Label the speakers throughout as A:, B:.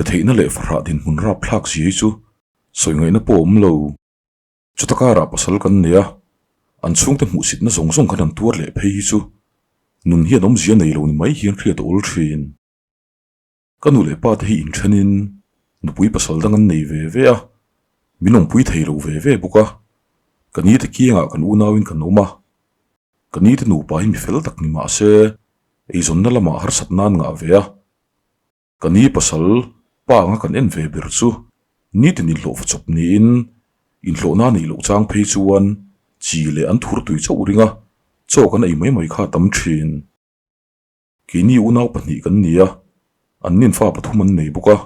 A: Retheihna leh fahrah dinhmun rapthlak zia hi chu sawi ngaihna pawh a awm lo. Chuta karah pasal kan nei a, an chhungte hmuhsitna zawng zawng khan an tuar leh phei hi chu nun hian awmzia nei lo ni mai hian hriat a awl thin. Ka nu leh pa te hi inthenin nupui pasal dang an nei ve ve a, min awmpui thei lo ve ve bawk a, ka ni te kiangah kan unauin kan awm a, ka ni te nupa hi mi fel tak ni mah se eizawnna lamah harsat nan ngah ve a, ka ni pasal pa anga kan en ve ber chu nitin inhlawhfa chawp niin inhlawhna neih loh chang phei chuan chi leh an thur tui chauh ring a, chaw kan ei mai mai kha a tam thin. Keini unau pahnih kan ni a, an nin fa pathum an nei bawk a,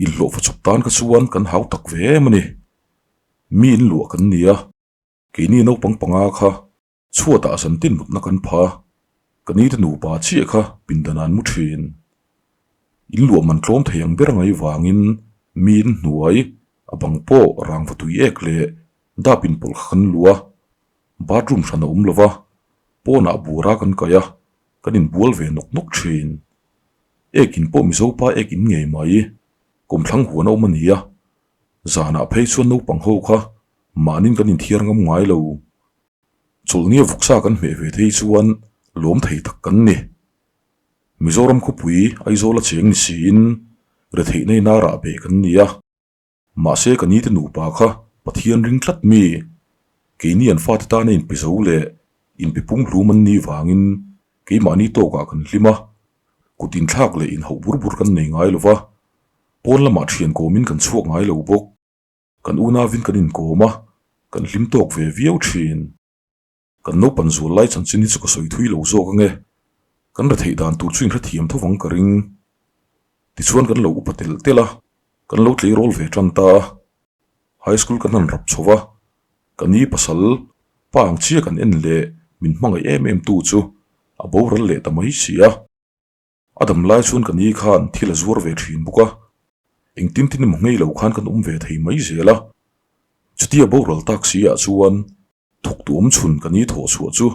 A: inhlawhfa chawp tan kha chuan kan hau tak ve em a ni. Mi in luah kan ni a, keini naupang panga kha chhuatah zan tin mutna kan pha, ka nite nupa chiah kha pindan an mu thin. In luah man tlawm thei ang ber ngai vangin mi in hnuai, a bang pawh rangva tui ek leh dap inpawlh kha kan luah a, Bathroom hran a awm lo va, pawnah bura kan kaih a, kan inbual ve nawk nawk thin. Ekin pawh Mizo pa ek in ngei mai, kawmthlang huan a awm a ni a, zanah phei chuan naupang ho kha mahnin kan inthiar ngam ngai lo. Chawlhnia vawksa kan hmeh ve thei chuan lawm thei tak kan ni. Mizoram khawpui Aizawl a cheng ni siin retheihna ina rah beh kan ni a. Mahse ka nite nupa kha Pathian ring tlat mi, keini an fate tana inpe zo leh inpe pum hlum an nih vangin keimahni tawkah kan hlim a, kut inthlak leh inhauh bur bur kan nei ngai lo va, pawn lamah thian kawmin kan chhuak ngai lo bawk. Kan unavin kan inkawm a, kan hlim tawk ve viau thin. Kan naupan zual lai chanchin hi chu ka sawi thui lo zawk ange, kan retheih dan tur chu inhrethiam tho vang ka ring. Tichuan kan lo upa tel tel a, kan lo tleirawl ve tan ta a, High School kan han rap chho va, ka ni pasal pa ang chiah kan en leh min hmangaih em em tu chu a boral leh ta mai si a. A dam lai chuan ka ni khan thil a zuar ve thin bawk a, engtin tin emaw ngei lo khan kan awm ve thei mai zel a. Chutia boral tak si ah chuan thawk tu awm chhun ka ni thawh chhuah chu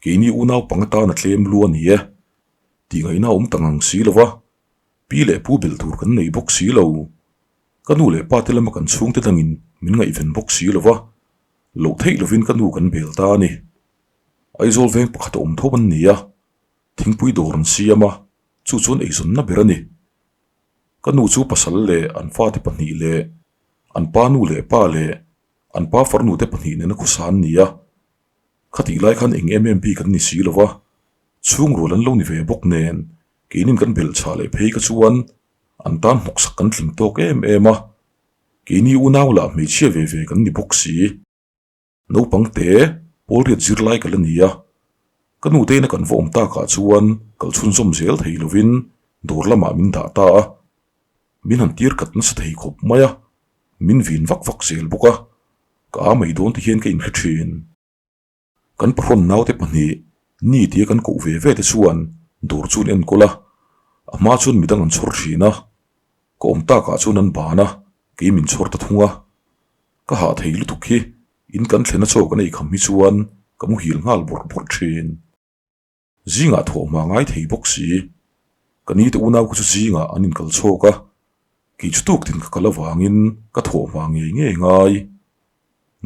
A: keini unau pang atan a tlem lu a ni e tih ngaihna a awm ta ngang si lo va, pi leh pu belh tur kan nei bawk si lo. Ka nu leh pa te lama kan chhungte dangin min ngaihven bawk si lo va, loh theih lovin ka nu kan bel ta a ni. Aizawl veng pakhat a awm tho an ni a, Thingpui dawr an siam a, chu chuan eizawnna ber a ni. Ka nu chu pasal leh an fate pahnih leh an pa nu leh pa leh an pa farnu te pahnih nena khusa an ni a. Khatih lai khan eng em em bik an ni si lo va, chhungrual an lo ni ve bawk nen keinin kan belh chhah leh phei kha chuan an tan hnawksak kan tling tawk em em a, keini unau lah hmeichhia ve ve kan ni bawk si. Naupang te pawl riat zirlai ka la ni a, ka nu teina kan va awm takah chuan kal chhunzawm zel thei lovin dawr lamah min dah ta a, min han tir kat nasa thei khawp mai a, min vin vak vak zel bawk a, ka a mai dawn ti hian ka inhre thin. Kan pahrawn naute pahnih ni tia kan koh ve ve te chuan dawr chu an enkawl a, a hma chuan midang an chhawr thin a, ka awm takah chuan an ban a, kei min chhawr ta thung a. Ka hah thei lutuk hi in kan thlen a chaw kan ei kham hi chuan ka muhil nghal bawrh bawrh thin. Zingah thawh hma ngai thei bawk si. Ka nite unau kha chu zingah an inkal chhawk a, kei chu tuk tin ka kal avangin ka thawh hma ngei ngei ngai.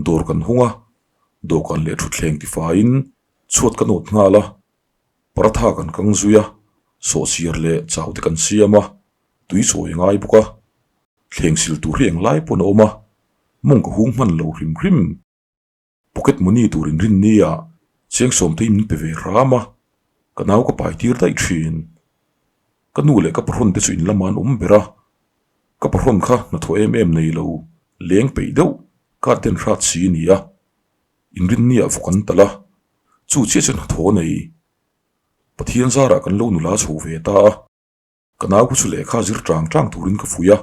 A: Dawr kan hung a, dawhkan leh thutthleng tifaiin chhuat ka nawt nghal a, paratha kan kang zui a, sawhchiar leh chau te kan siam a, tui chawi a ngai bawk a. Thleng sil tur hi eng lai pawn a awm a, mawng ka hung hman lo hrim hrim. Pocket money tur in rin nia cheng sawmtei min pe ve hram a, ka nau ka pai tir daih thin. Ka nu leh ka pahrawn te chu in lama an awm ber a, ka pahrawn kha hnathawh em em nei lo, leng peih deuh, card den hrat si a ni a, inrin nia vawk an talh a, chu chiah chu hnathawh a nei. Pathian zarah kan lo nula chho ve ta a. Ka nau khu chu lehkha zir tang tang turin ka fuih a,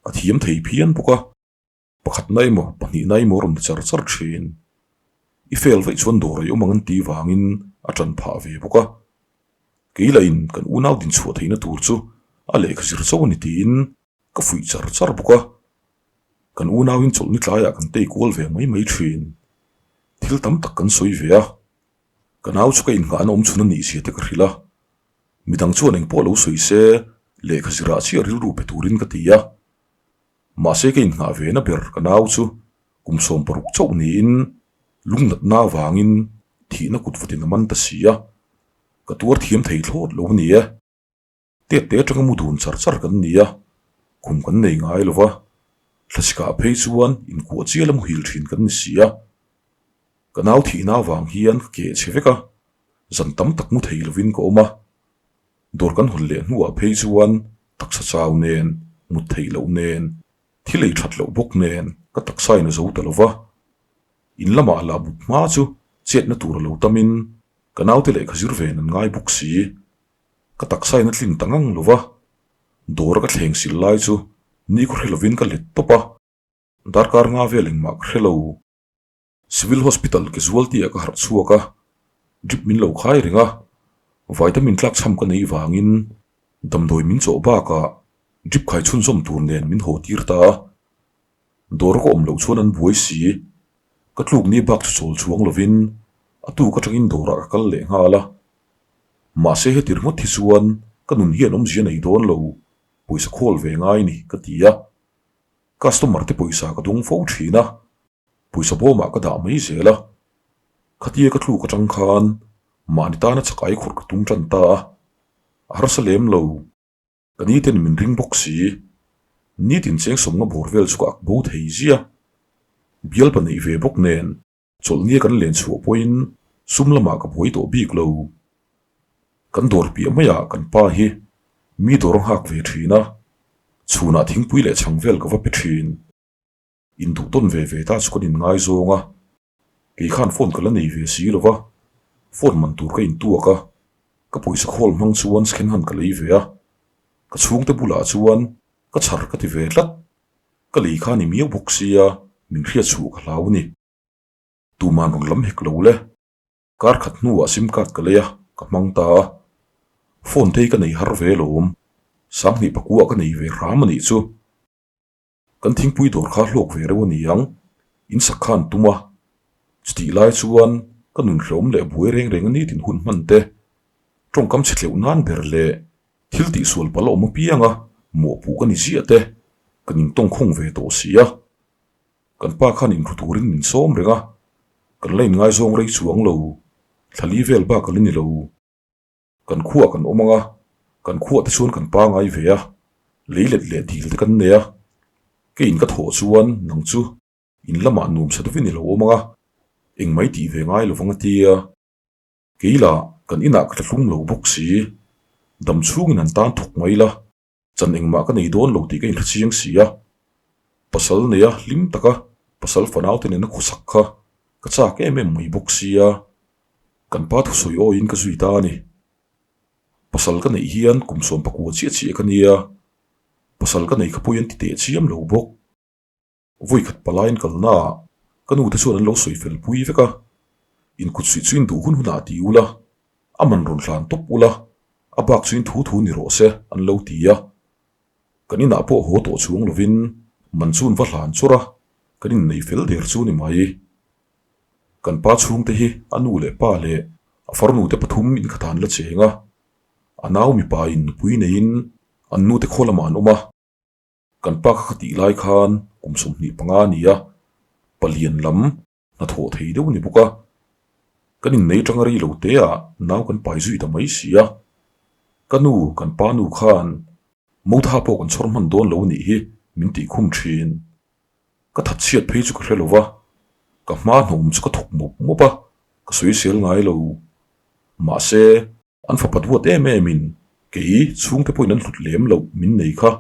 A: a thiam thei phian bawk a, pakhatna emaw pahnihna emaw a rawn ti char char thin. I fail vaih chuan dawr ei awm ang an tih vangin a tan phah ve bawk a. Kei lahin kan unau din chhuah theihna tur chu a lehkha zir chauh a ni tiin ka fuih char char bawk a. Kan unauin chawlhni tlaiah kan tei kual ve mai mai thin. Thil tam tak kan sawi ve a, ka nau chu ka innghahna awm chhun a nih zia te ka hrilh a. Midang chuan engpawh lo sawi se, Lehkha zirah chiah rilru pe turin ka ti a. Mahse ka inngah ve na ber ka nau chu kum 16 chauh niin lungnatna avangin thihna kut vatin a man ta si a, ka tuar thiam thei thlawt lo a ni e. Tet te atanga mu dun char char kan ni a, kum kan nei ngai lo va, thlasikah phei chuan inkuah chial a muhil thin kan ni si a. Ka nau thihna avang hian ka keh chhe vek a, zan tam tak mu thei lovin ka awm a. Dawr kan hawn leh hnuah phei chuan taksa chau nen, mut theih loh nen, thil ei that loh bawk nen ka taksa in a zo ta lo va. In lamah lah but hma chu chetna tur a lo tamin ka naute lehkha zir ven an ngai bawk si. Ka taksa in a tlin ta ngang lo va, dawr a ka thleng sil lai chu nikhaw hre lovin ka let tawp a, darkar nga vel engmah ka hre lo. Civil Hospital casualty ah ka harh chhuak a, drip min lo khai reng a, vitamin tlak chham ka neih vangin damdawi min chawh bakah drip khai chhunzawm tur nen min haw tir ta a, dawr ka awm loh chuan an buai si, ka tluk ni bak chu chawl chuang lovin a tuk atangin dawrah ka kal leh nghal a, mahse heti ringawt hi chuan ka nun hian awmzia nei dawn lo, pawisa khawl ve ngai ni ka ti a, customer te pawisa ka dawng fo thin a. Pawisa bawmah ka dah mai zel a, khatia ka tluk atang khan mahni tana chakai khawrh ka tum tan ta a, a harsa lem lo. Ka niten min ring bawk si, nitin cheng sawmna bawr vel chu ka ak bo thei zia. Bialpa neih ve bawk nen chawlhnia kan len chhuah pawhin sum lamah ka buai tawh bik lo. Kan dawr piah maiah kan pa hi mi dawr a nghak ve thin a, chhunah thingpui leh chhang vel ka va pe thin. Induh tawn ve ve ta chu kan inngaizawng a, kei khan phone ka la nei ve si lo va, phone man tur ka intuak a, ka pawisa khawl hmang chuan second hand ka lei ve a, ka chhungte bulah chuan ka chhar ka ti ve tlat, ka lei kha ni miau bawk sia min hriat chhuah ka hlau a ni. Tuman rawn lam hek lo le, kar khat hnuah sim card ka lei a, ka hmang ta a, phone te hi ka nei har ve lawm, 2000 pakua ka nei ve hram a nih chu. Kan thingpui dawr kha hlawk ve reuh a ni ang, in sak kha an tum a. Chutih lai chuan ka nun hlawm leh buai reng reng a nitin hun hman te, tawngkam chhe tleuh nan ber leh thil tihsual pal a awm apiang a mawhpuh ka ni ziah te, kan intawng khawng ve tawh si a. Kan pa khan inhru turin min sawm reng a, kan la inngaizawng rei chuang lo, thla li vel bak a la ni lo. Kan khuah kan awm ang a, kan khuah te chuan kan pangai ve a, lei let leh dil te kan nei a. Ka in ka thawh chuan nang chu in lamah nuam sa deuhin i lo awm ang a, engmai tih ve ngai lovang a ti a. Kei lah kan inah ka tla hlum lo bawk si, dam chhungin an tan thawk mai la. Chan engmah ka nei dawn lo tih ka inhre chiang si a, pasal neia hlim taka pasal fanau te nena khawsak kha ka chak em em mai bawk sia, kan pa thusawi awiin ka zui ta a ni. Pasal ka neih hian kum 19 chiah chiah ka nia, pasal ka nei kha pawhin an ti teh chiam lo bawk. Vawikhat palaiin kalnaah ka nu te chuan an lo sawi fel pui vek a, inkut suih chu in duh hun hunah ti ula, a man rawn hlan tawp ula, a bak chu in thu thu ni rawh se an lo ti a. Kan inah pawh haw tawh chuang lovin man chu an va hlan chawrh a, kan innei fel der chu ni mai. Kan pa chhungte hi a nu leh pa leh a farnu te pathum inkhat an la cheng a, a nau mipa in nupui neiin an nu te khaw lamah an awm a. Kan pa kha ka tih lai khan kum 25 a ni a, palian lam hnathawh thei deuh a ni bawk a. Kan innei tanga rei lo te ah nau kan pai zui ta mai si a. Ka nu, kan pa nu khan Motha pawh kan chhawr hman dawn lo a nih hi min tih khum thin. Ka that chhiat phei chu ka hre lo va, ka hma hnawm chu ka thawk mawp mawp a, ka sawisel ngai lo. Mahse. An fapa duat em em in kei chhungte pawhin an hlut lem loh min nei kha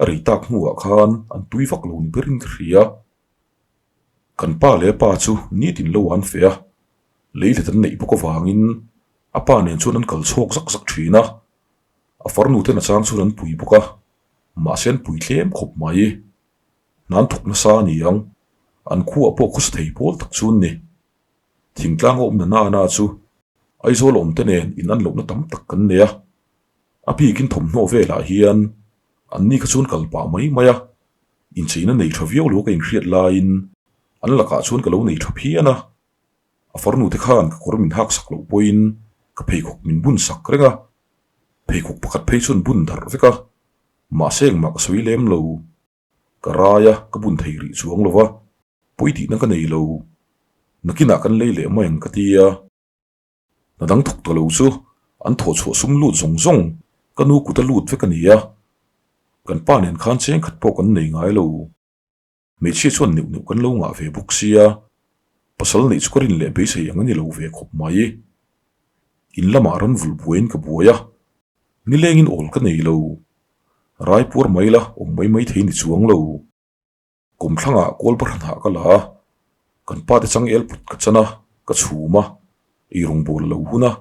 A: a rei tak hnuah khan an tui vak lo ni berin ka hria. Kan pa leh a pa chu nitin lo an feh a, leilet an neih bawk avangin a pa nen chuan an kal chhawk zak zak thin a, a farnu ten a chang chuan an pui bawk a, mahse an pui tlem khawp mai. Hna an thawk nasa a ni ang, an khuaah pawh khawsa thei pawl tak chu an ni. Thingtlang a awmna nana chu Aizawl a awmte nen in an lohna tam tak kan nei a, a bikin thawmhnaw velah hian anni kha chuan kal pah mai mai a, incheina nei tha viau lo ka inhriat laiin an lakah chuan ka lo nei tha phian a, a farnu te khan ka kawr min hak sak loh pawhin ka pheikhawk min bun sak reng a. Pheikhawk pakhat phei chuan bun darh vek a, mahse engmah ka sawi lem lo. Ka rai a, ka bun thei rih chuang lo va, pawi tihna ka nei lo. Nakinah kan lei leh mai ang ka ti a. Hna dang thawk ta lo chu an thawh chhuah sum lut zawng zawng ka nu kut a lut vek a ni a, kan pa nen khan cheng khat pawh kan nei ngai lo. Hmeichhia chuan neuh neuh kan lo ngah ve bawk sia, pasal neih chu ka rin leh beisei ang a ni lo ve khawp mai. In lamah ran vulh buaiin ka buai a, nilengin awl ka nei lo. Rai puar mai la awm mai mai thei ni chuang lo. Kawmthlangah kawl bahra hnah ka la a, kan pa te changel put ka chan a, ka chhum a, eirawngbawl a lo hun a,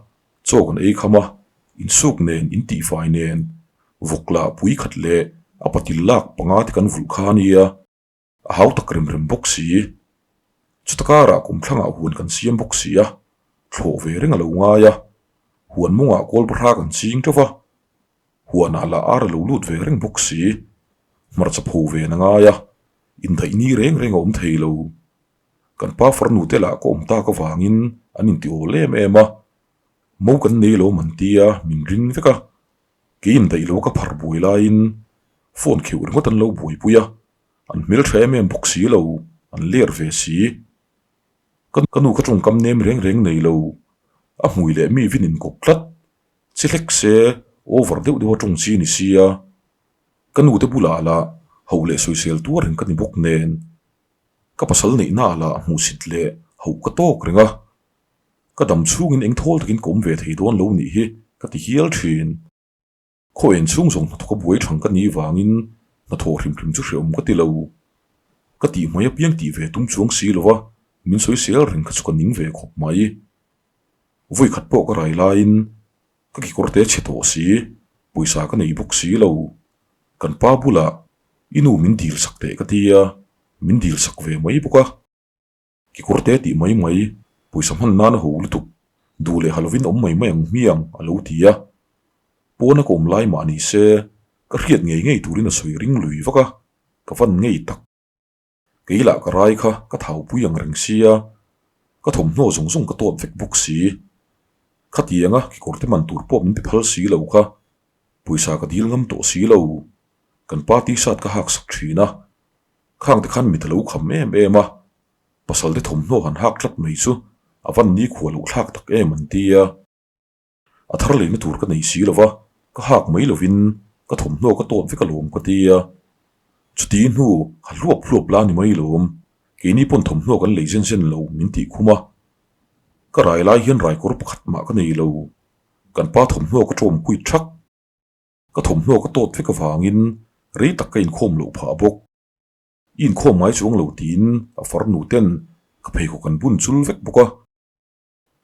A: chaw kan ei kham a, insuk nen, intihfai nen, vawk lah pui khat leh a patil lak panga te kan vulh kha a nia, a hau tak rem rem bawk si. Chuta karah kumthlangah huan kan siam bawk si a, thlawh ve reng a lo ngai a, huan mawngah kawl bahra kan ching teuh va, huanah lah ar a lo lut ve reng bawk si, hmarcha pho ve na ngai a, indaih ni reng reng a awm thei lo. Kan pa farnu te lah ka awm tak avangin an inti awl em em a, mo kan nei lo man tia min ring vek a, kei indaih lo ka phar buai laiin phone kheuh ringawt an lo buaipui a, an hmeltha em em bawk si lo, an ler ve si. Ka nu ka tawngkam nem reng reng nei lo, a hmui leh mi vin inkawp tlat, chi hlek se over deuh deuh a tawng chi ni sia, ka nu te bulah lah ho leh sawisel tuar reng ka ni bawk nen. Ka pasal neihna ah lah hmuhsit leh hauh ka tawk reng a, ka dam chhungin eng thawl takin ka awm ve thei dawn lo nih hi ka ti hial thin. Khaw en chhung zawng hnathawk a buai thang ka nih vangin hnathawh hrim hrim chu hreawm ka ti lo. Ka tih hmai apiang tih ve tum chuang si lo va, min sawisel reng kha chu ka ning ve khawp mai. Vawi khat pawh ka rai laiin ka kekawr te chhe tawh si, pawisa ka nei bawk si lo. Kan pa bulah i nu min dil sak teh ka ti a, min dil sak ve mai bawk a. Kekawr te tih mai mai, pawisa hman nan a ho lutuk, duh leh ha lovin awm mai mai ang hmiang a lo ti a. Pawna ka awm lai mah ni se, ka hriat ngei ngei turin a sawi ring lui vak a, ka van ngei tak. Kei lah ka rai kha ka thau pui ang reng sia, ka thawmhnaw zawng zawng ka tawt vek bawk si. Khatianga kekawr te man tur pawh min pe phal si lo kha, pawisa ka dil ngam tawh si lo. Kan pa t-shirt ka hak sak thin a, khang te khan mit a lo kham em em a, pasal te thawmhnaw han hak tlat mai chu a van nikhua loh thlak tak em an ti a. A thar leina tur ka nei si lo va, ka hak mai lovin ka thawmhnaw ka tawt vek alawm ka ti a. Chuti hnu ha hluap hluap la ni mai lawm, keini pawn thawmhnaw kan lei zen zen lo min tih khum a. Ka rai lai hian raikawr pakhat mah ka nei lo, kan pa thawmhnaw ka ṭawm kuit ṭhak. Ka thawmhnaw ka tawt vek avangin rei tak ka inkhawm loh phah bawk. I inkhawm ngai chuang lo tiin a farnu ten ka pheikhawk an bun chul vek bawk a.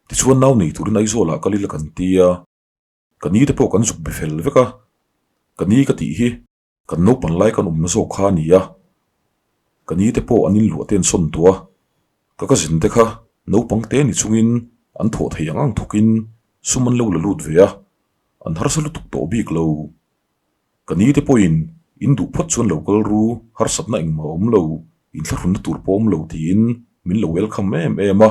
A: Tichuan nau nei turin Aizawlah kal ila kan ti a, ka ni te pawh kan zuk be fel vek a, ka ni ka tih hi kan naupan lai kan awmna zawk kha a ni a, ka ni te pawh an inluah te an sawn tawh a, ka cousin te kha naupang te ni chungin an thawh thei ang ang thawkin sum an lo la lut ve a, an harsa lutuk tawh bik lo. Ka ni te pawhin in duh phawt chuan lo kal ru, harsatna engmah a awm lo, inthlahrunna tur pawh awm lo tiin min lo welcome em em a.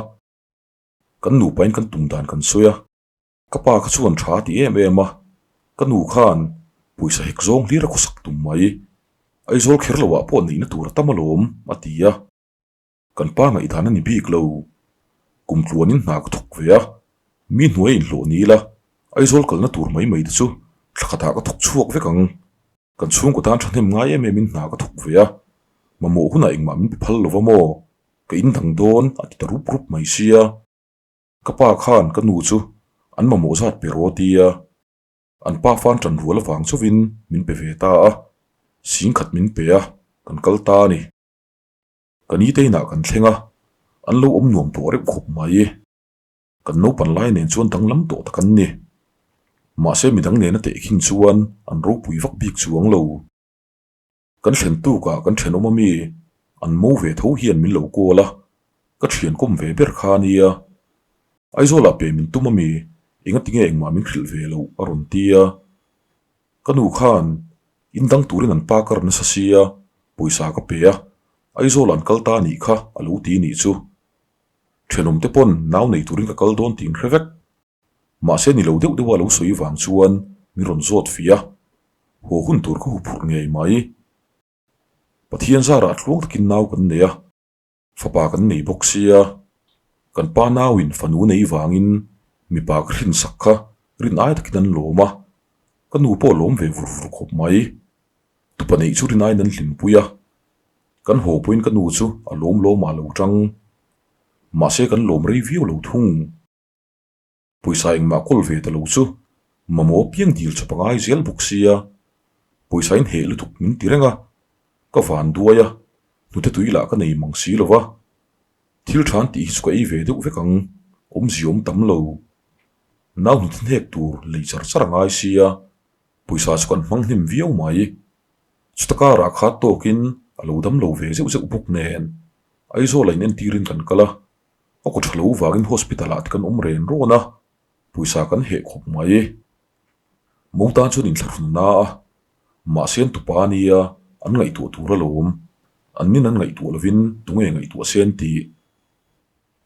A: Kan nupain kan tum dan kan sawi a, ka pa kha chuan tha a ti em em a, ka nu khan pawisa hek zawng hlir a khawsak tum mai, Aizawl kher lo ah pawh neihna tur a tam alawm a ti a, kan pa ngaihdan a ni bik lo, kum tluanin hna ka thawk ve a, mi hnuai a inhlawh ni ila Aizawl kalna tur mai mai te chu thla khatah ka thawk chhuak vek ang. Kan chhungkaw tan thahnem ngai em em in hna ka thawk ve a, mamawh hunah engmah min pe phal lo va maw? Ka in dang dawn a ti ta rup rup mai sia. Ka pa khan ka nu chu an mamawh zat pe rawh a ti a, an pa fan tan rual avang chauhin min pe ve ta a, singkhat min pe a, kan kal ta a ni. Ka ni te inah kan thleng a, an lo awm nuam tawh reuh khawp mai. Kan naupan lai nen chuan danglam tawh tak an ni. Mahse midang nena tehkhin chuan an ropui vak bik chuang lo. Kan thlen tukah kan thenawm ami an mo ve tho hian min lo call a, ka thian kawm ve ber kha a nia. Aizawlah pe min tum ami engatinge engmah min hrilh ve loh a rawn ti a. Ka nu khan in dang turin an pa kar nasa sia, pawisa ka pe a, Aizawlah an kal ta anih kha a lo ti nih chu. Thenawm te pawn nau nei turin ka kal dawn tih in hre vek. Mahse ni lo deuh deuha lo sawi vang chuan min rawn zawt fih a, haw hun tur ka huphurh ngei mai. Pathian zarah tluang takin nau kan nei a, fapa kan nei bawk sia, kan pa nauin fanu nei vangin mipa ka hrinsak kha rin ai takin an lawm a, ka nu pawh lawm ve vur vur khawp mai. Tupa neih chu rin aiin an hlimpui a, kan haw pawhin ka nu chu a lawm lawmah a lo tang. Mahse kan lawm rei viau lo thung. Pawisa engmah kawl ve ta lo chu mamawh piang dil chawp a ngai zel bawk sia, pawisa in heh lutuk min ti reng a, ka van duai a, hnute tui lah ka nei mang si lo va, thil than tih hi chu ka ei ve deuh vek ang, awmzia awm tam lo. Nau hnute hnek tur lei char char a ngai sia, pawisa chu kan hmang hnem viau mai. Chuta karah kha tawkin a lo dam lo ve zeuh zeuh bawk nen, Aizawl a inentirin kan kal a, A kaw tha lo vangin hospital ah te kan awm ren rawn a, pawisa kan heh khawp mai. Mo tan chuan inthlahrun na a, mahse an tupa ania an ngaihtuah tur alawm, an nin an ngaihtuah lovin tunge ngaihtuah se an ti.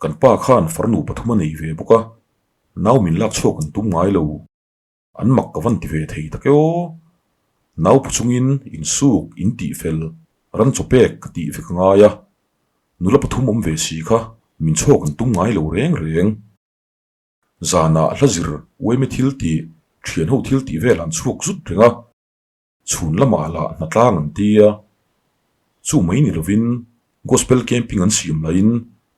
A: Kan pa khan farnu pathum a nei ve bawk a, nau min lak chhuak an tum ngai lo. An mak ka van ti ve thei tak e aw. Nau pu chungin insuk, intih fel, ran chaw pek ka tih vek a ngai a. Nula pathum awm ve si kha min chhawk an tum ngai lo reng reng. Zanah hla zir uaime thil tih, thian ho thil tih vel an chhuak zut reng a. Chhun lamah lah hnatlang an ti a. Chu mai ni lovin Gospel camping an siam laiin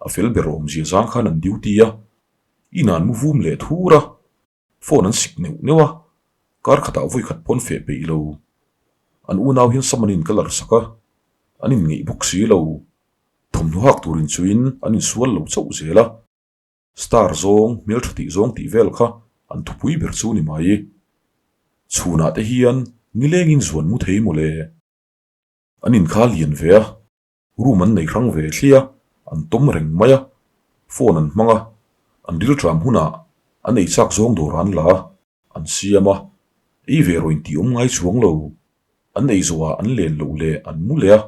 A: a fel ber awmzia zang khan an duty a. Inah an mu vum leh thur a. Phone an sik neuh neuh a, kar khatah vawi khat pawn feh peih lo. An unau hian sam an in colour sak a, an inngeih bawk si lo. Thawmhnaw hak tur inchuin an insual lo chauh zel a. Star zawng, hmeltha tih zawng tih vel kha an thupui ber chu ni mai. Chhunah te hian nilengin zuan mu thei mawle. An inkhal lian ve a. Room an nei hrang ve thli a, an tawm reng mai a, phone an hmang a, an rilṭam hunah an ei chak zawng dawr an la a, an siam a, ei ve rawh intih awm ngai chuang lo, an ei zawhah an len loh leh an mu leh a.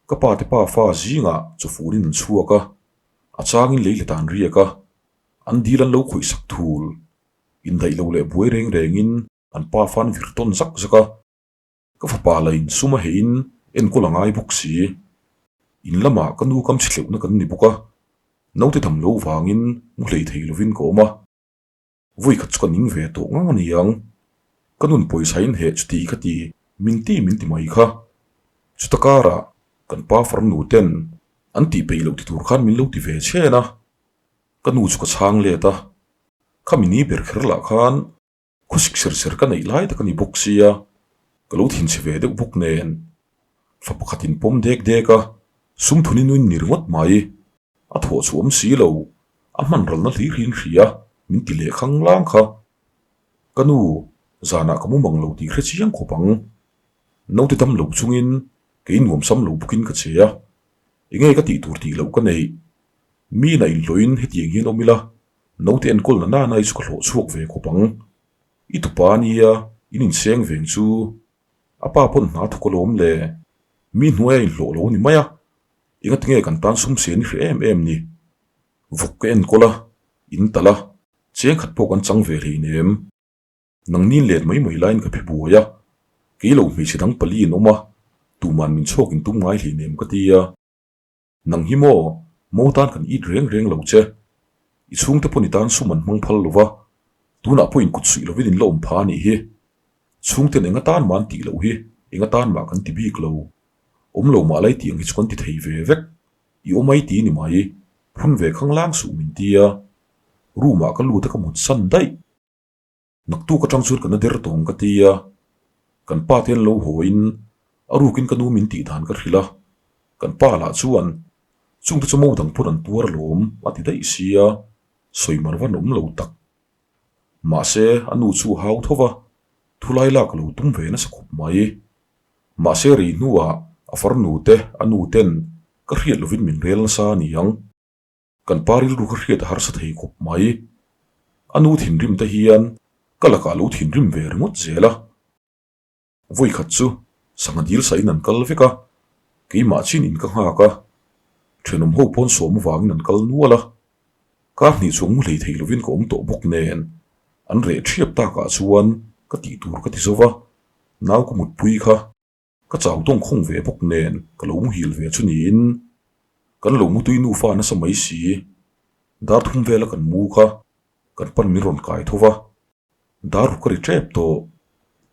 A: Ka pa te pa fa zingah chawfurin an chhuak a, a changin lei let ah an riak a, an dil an lo khawih sak thul, indaih lo leh buai reng rengin an pa fa an vir tawn zak zak a. Ka fapa la insum a heiin enkawl a ngai bawk si. In lamah ka nu kam chhihleuhna kan ni bawk a, naute dam lo vangin mu hlei thei lovin ka awm a. Vawi khat chu ka ning ve tawh ngang a ni ang. Ka nun pawisa in heh chuti ka ti, min ti min ti mai kha. Chuta karah kan pa farnu ten an tih peih loh ti tur khan min lo ti ve chhen a. Ka nu chu ka chhang let a, khami ni ber kher lah khan Khuasik ser ser ka neih lai tak a ni bawk sia, ka lo thinchhe ve deuh bawk nen. Fa pakhat in pawm dek dek a, sum thun in uin ni ringawt mai. A thawh chu awm si lo, a hman ralna hlir hi in hria, min ti leh khang lang kha. Ka nu, zanah ka mu mang lo tih hre chiang khawp ang. Naute dam lo chungin kei nuam sam lo bawkin ka che a, enge ka tih tur tih loh ka neih. Mi inah inhlawhin hetiang hian awm ila, Naute enkawl na nana i chu ka hlawh chhuak ve khawp ang. I tupa ania in inseng veng chu a pa pawn hna thawk alawm le. Mi hnuaia inhlawh lo a ni mai a, engati nge kan tan sum sen i hre em em ni? Vawk ka enkawl a, in talh a, cheng khat pawh kan chang ve hleinem. Nangni let mai mai laiin ka phe buai a, kei lo hmeichhe dang pali in awm a, tuman min chhuak in tum ngai hleinem ka ti a. Nang hi maw, mo tan kan it reng reng lo che. I chhungte pawh ni tan sum an hmang phal lo va, tunah pawh inkut suih lovin in la awm pha a nih hi. Chhungten eng atan mah an tih loh hi, eng atan mah kan ti bik lo. Awm lo mah lai tih ang hi chu kan ti thei ve vek. I awm ai ti ni mai, phun ve khanglang suh min ti a. Room ah ka lut a ka mut san daih. Naktuk atang chuan ka na der tawng ka ti a, kan pa te an lo haw in a rukin ka nu min tih dan ka hrilh a, kan pa lah chuan chungte chu mo dang pawn an tuar alawm a ti daih sia, sawi mar van awm lo tak. Mahse a nu chu a hau tho va, thulai lak a lo tum ve nasa khawp mai. Mahse rei hnuah a farnu te a nu ten ka hriat lovin min rel nasa a ni ang. Kan pa rilru kha hriat a harsa thei khawp mai. A nu thinrim te hian ka lakah lo thinrim ve ringawt zel a. Vawi khat chu sangha dil sahin an kal vek a, keimah chin in ka nghak a. Thenawm ho pawn sawm avangin an kal nual a. Kar hnih chuang mu hlei thei lovin ka awm tawh bawk nen an reh thiap takah chuan. Ka tih tur ka ti zo va, nau ka mutpui kha ka chau tawng khawng ve bawk nen ka lo muhil ve chu niin kan lo mutui nufa nasa mai si. Dar thum vela kan mu kha kan pan min rawn kai tho va, dar ruk a ri tep tawh.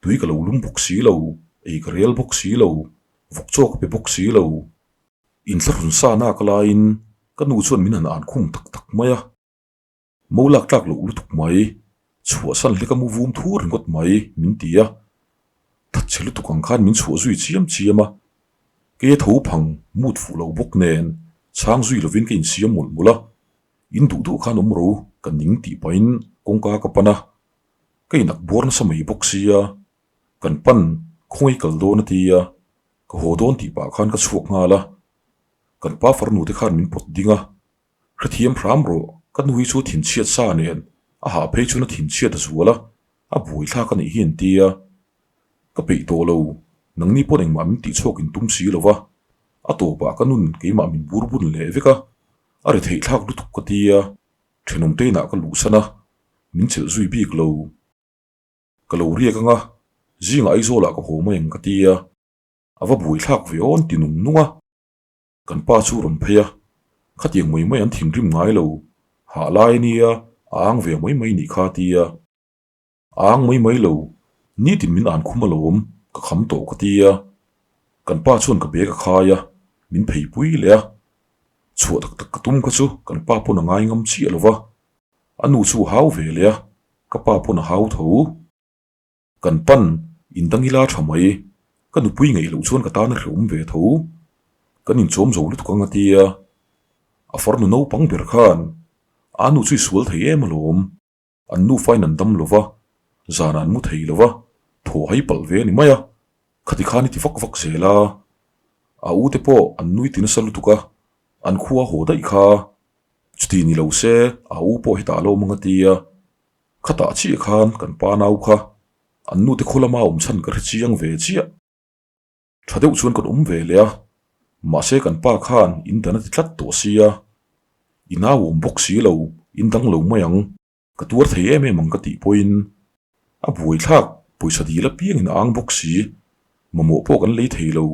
A: Tui ka lo lum bawk si lo, ei ka rel bawk si lo, vawk chaw ka pe bawk si lo. Inthlahrun sa nak laiin ka nu chuan min han an khum tak tak mai a. Mo lak tlak loh lutuk mai, chhuahsan hlek a mu vum thur ringawt mai min ti a. Thatchhe lutuk ang khan min chhuah zui chiam chiam a. Kei a tho phang mut fuh lo bawk nen chhang zui lovin ka insiam mawlh mawlh a. In duh duh khan awm ro ka ning tih pahin kawngka ka pan a. Ka inak buar nasa mai bawk sia, kan pan khawngaih kal dawn a ti a, ka haw dawn tih pah khan ka chhuak nghal a. Kan pa farnu te khan min pawt ding a. Hrethiam hram rawh, ka nu hi chu thinchhiat sa nen a hah phei chuan a thinchhiat a zual a, a buaithlak a nih hi an ti a. Ka peih tawh lo, nangni pawn engmah min tihchhuak in tum si lo va, a tawpah ka nun keimah min bur bun leh vek a, a ri theih thlak lutuk ka ti a, thenawm te inah ka luhsan a, min chelh zui bik lo. Ka lo riak ang a, zingah Aizawlah ka haw mai ang ka ti a, a va buaithlak ve awn ti nung nung a. Kan pa chu rawn phei a, khatiang mai mai an thinrim ngai lo, hah lai ania a ang ve mai mai nih kha a ti a. A ang mai mai lo, nitin min an khum alawm, ka kham tawh ka ti a. Kan pa chuan ka bag a khai a, min phei pui leh a. Chhuah tak tak ka tum kha chu kan pa pawn a ngai ngam chiah lo va, a nu chu a hau ve leh a, ka pa pawn a hau tho. Kan pan in dang ila tha mai, ka nupui ngaih loh chuan ka tan a hrehawm ve tho. Kan inchawm zo lutuk ang a ti a, a farnu naupang ber khan a nu chu i sual thei em alawm, an nufa in an dam lo va, zanah an mu thei lo va, thaw hai palh ve a ni mai a, khati khan i ti vak vak zel a, a u te pawh an nui ti nasa lutuk a, an khua haw daih kha, chuti ni lo se a u pawh hetah a lo awm ang a ti a. Khatah chiah khan kan pa nau kha an nute khaw lama awm chhan ka hre chiang ve chiah. Tha deuh chuan kan awm ve leh a, mahse kan pa khan in dan a ti tlat tawh sia, i nau awm bawk si lo, in dang lo mai ang, ka tuar thei em em ang ka tih pawhin a buaithlak pawisa dil apiangin a ang bawk si, mamawh pawh kan lei thei lo,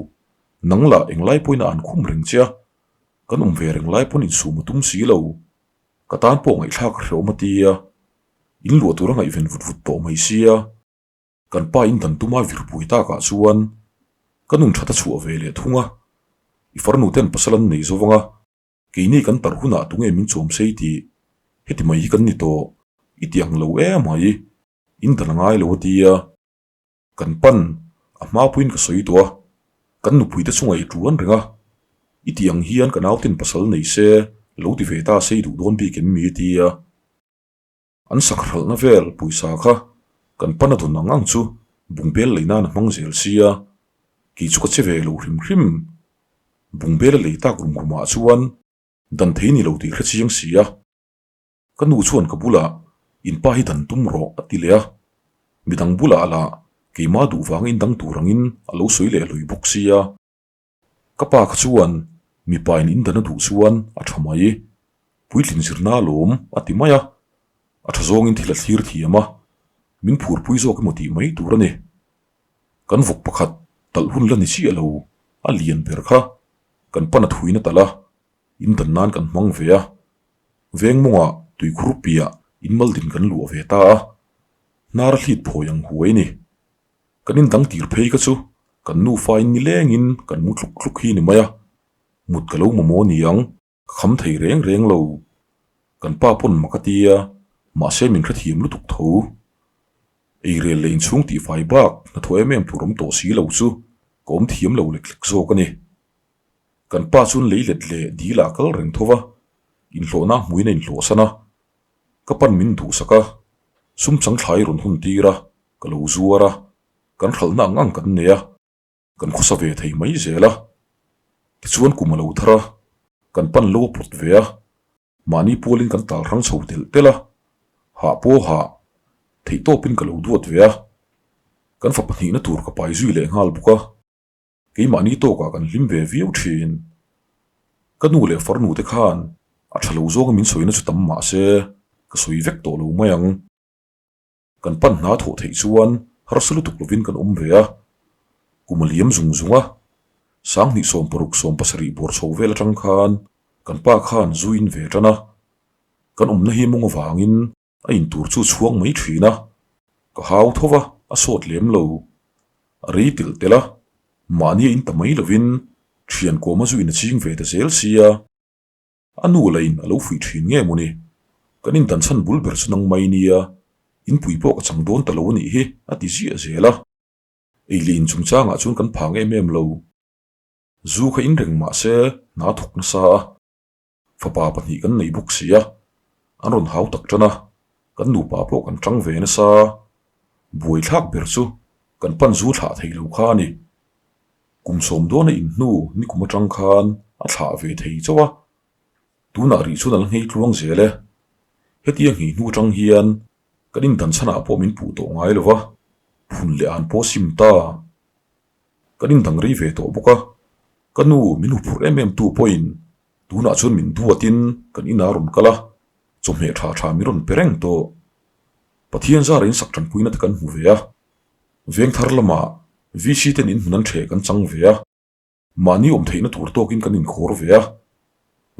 A: nang lah englai pawhin a an khum reng che a, kan awm ve reng lai pawn insum a tum si lo. Ka tan pawh ngaihthlak a hrehawm a ti a, in luah tur a ngaihven vut vut tawh mai sia. Kan pa in dan tuma vir buai takah chuan ka nun that a chhuah ve leh thung a, i farnu ten pasal an nei zo vang a, keini kan tarh hunah tunge min chawm sei tih heti mai hi kan ni tawh, i ti ang lo em mai, in dan a ngai lo a ti a. Kan pan, a hma puiin ka sawi tawh a, kan nupuite chungah i tuan reng a, i tih ang hian ka nautin pasal nei se, lo ti ve ta se i duh dawn bik em mi? ti a. An sakhralhna vel pawisa kha kan pan a dawn ang ang chu bungbel lei nan a hmang zel sia, kei chu ka che ve lo hrim hrim. Bungbel a lei tak rum rumah chuan dan thei ni lo tih hre chiang si a. Ka nu chuan ka bulah in pa hi dan tum rawh a ti leh a, midang bulah lah keimah duh vang in dang tur angin a lo sawi leh hlui bawk sia. Ka pa kha chuan mipa in in dan a duh chuan a tha mai, puitlin zirna alawm a ti mai a, a tha zawngin thil a thlir thiam a, min phurpui zawk emaw tih mai tur a ni. Kan vawk pakhat talh hun la ni chiah lo, a lian ber kha kan pan a thuin a talh a, in dan nan kan hmang ve a, Veng mawngah tuikhur piah inmaldin kan luah ve ta a, hnar a hlit phawi ang huai ni. Kan indang tir phei kha chu kan nufain nilengin kan mu tluk tluk hi ni mai a, mut ka lo mamawh ni ang, ka kham thei reng reng lo. Kan pa pawn mak a ti a, mahse min hrethiam lutuk tho. Eirel leh inchhung tihfai bak hnathawh em em tur awm tawh si lo chu ka awm thiam lo lek lek zawk a ni. Kan pa chuan lei let leh dil ah kal reng tho va, inhlawhna hmuin a inhlawh san a. Ka pan min duhsak a, sum chang thlai rawn hun tir a, ka lo zuar a, kan hralhna ang ang kan nei a, kan khawsa ve thei mai zel a. Tichuan kum a lo thar a, kan pan lo a pawt ve a, mahni pualin kan tal hrang chho telh telh a, hah pawh hah, theihtawpin ka lo duat ve a, kan fa pahnihna tur ka pai zui leh nghal bawk a. Keimahni tawkah kan hlim ve viau thin. Ka nu leh farnu te khan a tha lo zawnga min sawina chu tam mah se ka sawi vek tawh lo mai ang. Kan pan hna thawh theih chuan Harsa lutuk lovin kan awm ve a, kum a liam zung zung a, 20 60 70 bawr chho vel atang khan kan pa khan zu in ve tan a, kan awmna hi mawng avangin a in tur chu chhuang mai thin a, ka hau tho va, a sawt lem lo. A rei telh telh a, mahni a in ta mai lovin thian kawma zu in a ching ve ta zel sia. A nu la in a lo fuih thin nge mawni? Kan in dan chhan bul ber chu nang mai nia, inpui pawh ka chang dawn ta lo a nih hi, a ti ziah zel a. Ei leh in chungchangah chuan kan phang em em lo. Zu kha in reng mah se hna thawk nasa a, fapa pahnih kan nei bawk si a, an rawn hau tak tan a, kan nupa pawh kan tang ve nasa. Buaithlak ber chu kan pan zu thlah thei lo kha a ni. Kum sawm dawn a in hnu nikum atang khan a thlah ve thei chauh a, tunah rih chuan a la nghei tluang zel e. Hetia nghei hnu atang hian kan indan chhanah pawh min puh tawh ngai lo va, phun leh an pawh sim ta. Kan indang rei ve tawh bawk a, ka nu min huphurh em em tu pawhin tunah chuan min duatin kan inah a rawn kal a, chawhmeh tha tha min rawn pe reng tawh. Pathian zara insak tanpuina te kan hmu ve a. Vengthar lamah VC ten in hmun an ṭheh kan chang ve a, mahni awm theihna tur tawkin kan inkhawr ve a,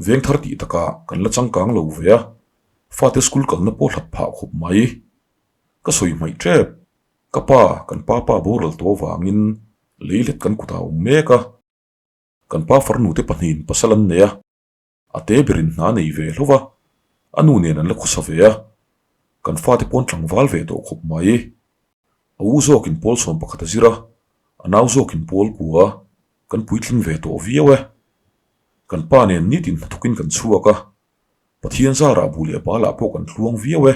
A: Vengthar tih takah kan la changkang lo ve a, fate school kalna pawh hlat phah khawp mai. Ka sawi hmaih ṭep, ka pa, kan pa pa boral tawh avangin leilet kan kutah a awm mek a, kan pa farnute pahnihin pasal an nei a, A te berin hna nei ve hlauh a, a nu nen an la khawsa ve a, kan fate pawn tlangval ve tawh khawp mai. A u zawkin pawl sawm pakhat a zir a, a nau zawkin pawl kua, kan puitling ve tawh viau e. Kan pa nen nitin hnathawkin kan chhuak a, Pathian zarah bu leh balah pawh kan tluang viau e.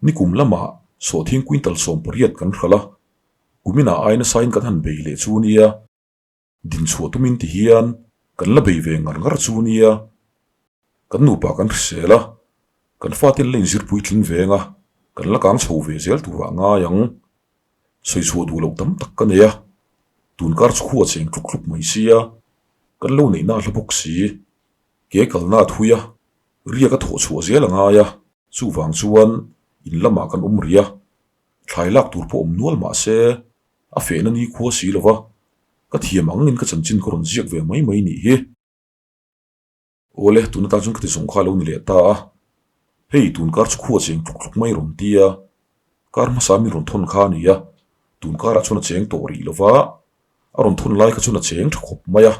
A: Nikum lamah sawhthing quintal 18 kan hralh a, kuminah ai nasain kan han bei leh chu nia. Dinchhuah tumin ti hian kan la bei ve ngar ngar chu nia. Kan nupa kan hrisel a, kan fate an la inzir puitling veng a, kan la kang chho ve zel turah ngai ang. Sawichhuah duh loh tam tak ka nei a, tunkar chu khua cheng tluk tluk mai sia, kan lo neihna a hla bawk si. Ke kalna a thui a, riak a thawh chhuah zel a ngai a, chuvang chuan in lamah kan awm rih a, thlai lak tur pawh awm nual mah se, A fehna ni khua si lo va, ka thiam angin ka chanchin ka rawn ziak ve mai mai nih hi. Awle, tun atan chuan ka ti zawng kha a lo ni leh ta a. Hei, tun kar chu khua cheng tluk tluk mai rawn ti a, kar hmasa min rawn thawn kha a ni a, tun karah chuan a cheng tawh rih lo va, a rawn thawn lai kha chuan a cheng tha khawp mai a,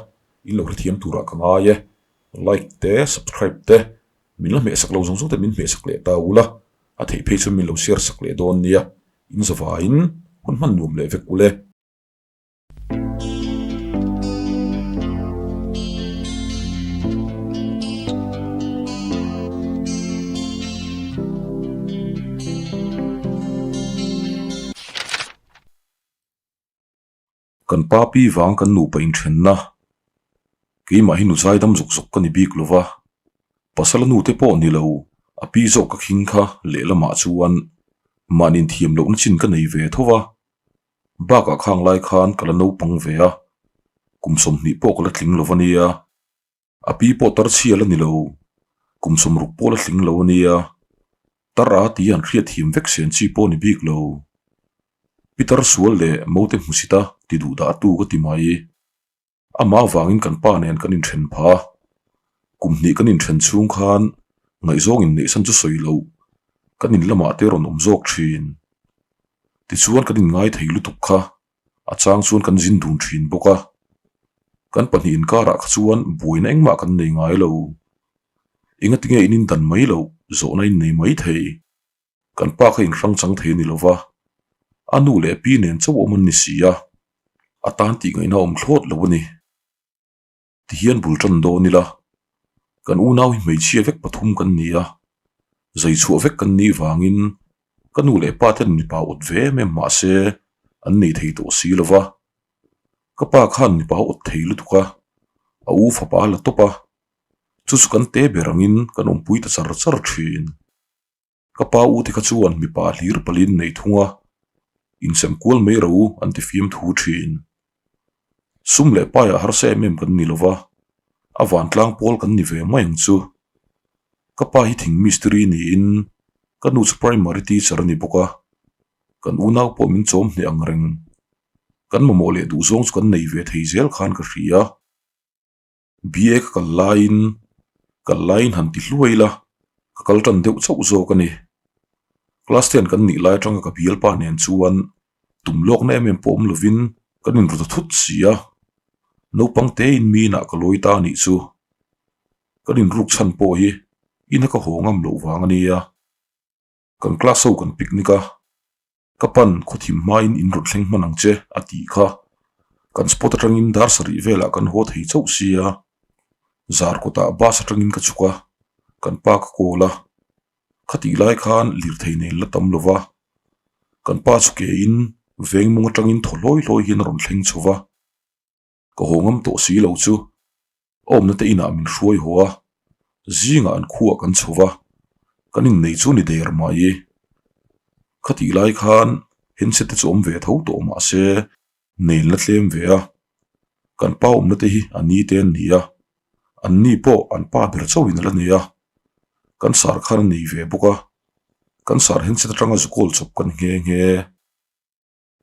A: in lo hrethiam turah ka ngai e. Like te, subscribe te, min la hmehsak lo zawng zawng te min hmehsak leh ta ula, a theih phei chuan min lo share sak leh dawn nia. In zavaiin hun hman nuam leh vek ule. Kan pa pi vang kan nupa inthenna, keimah hi nu zaidam zawk zawk ka ni bik lo va, pasal a nute pawh ni lo, a pi zawk ka khing kha lehlamah chuan mahni inthiam lohna chin ka nei ve tho va, bakah khang lai khan ka la naupang ve a, kum 20 pawh ka la tling lo va nia. A pi pawh tar chhia la ni lo, kum 60 pawh la tling lo a nia. Tar a tih an hriat thiam vek sen chi pawh ni bik lo. Pitar sual leh mote hmusit a ti duh dah tu ka ti mai. Amah avangin kan pa nen kan inthen pha. Kum hnih kan inthen chhung khan ngaihzawng inneihsan chu sawi loh, kan in lamah te rawn awm zawk thin. Tichuan kan inngai thei lutuk kha A chang chuan kan zin dun thin bawk a, kan pahnih inkarah kha chuan buaina engmah kan nei ngai lo. Engatinge in indan mai loh zawhna in nei mai thei. Kan pa kha inhrang chang thei a ni lo va, a nu leh a pi nen chauh awm an ni si a, a tan tih ngaihna awm thlawt lo a ni. Ti hian bul tan dawn ila, kan unau hi hmeichhia vek pathum kan ni a, zai chhuah vek kan nih vangin ka nu leh pa ten mipa awt ve em em mah se an nei thei tawh si lo va. Ka pa khan mipa awt thei lutuk a, a u fapa a la tawp a, chu chu kan te ber angin kan awmpui ta char char thin. Ka pa u te kha chuan mipa hlir palin nei thung a, insem kual mai ro an ti fiam thu thin. Sum leh paiah harsa em em kan ni lo va, a vantlang pawl kan ni ve mai ang chu. Ka pa hi thing mistiri niin ka nu chu primary teacher a ni bawk a. Kan unau pawh min chawm hneh ang reng. Kan mamawh leh duhzawng chu kan nei ve thei zel khan ka hria. BA ka kal laiin kal laiin han ti hluai ila ka kal tan deuh chauh zawk a ni. Class ten kan nih lai atanga ka bialpa nen chuan tum lawkna em em pawh awm lovin kan inru ta thut si a. Naupang tein mi inah ka lawi ta a nih chu. Kan inruk chhan pawh hi ina ka haw ngam loh vang a nia. Kan class ho kan picnic a. Ka pan khawthim hmain in rawn thleng hman ang che a tih kha. Kan spot atangin dar sarih velah kan haw thei chauh sia. Zar kawtah bus atangin ka chhuk a, kan pa ka call a. Khatih lai khan lirthei nen la tam lo va. Kan pa chu kein veng mung atangin thaw hlawi hlawi hian a rawn thleng chho va. Ka haw ngam tawh si lo chu a awmna te inah min hruai haw a, zingah an khuah kan chho va, kan innei chu ni der mai. Khatih lai khan handset te chu awm ve tho tawh mah se nei la tlem ve a, kan pa awmna te hi a ni te an ni a, an ni pawh an pa ber chauhin a la nei a, kan sar khan a nei ve bawk a, kan sar handset atanga zu kawl chawp kan nghe nghe.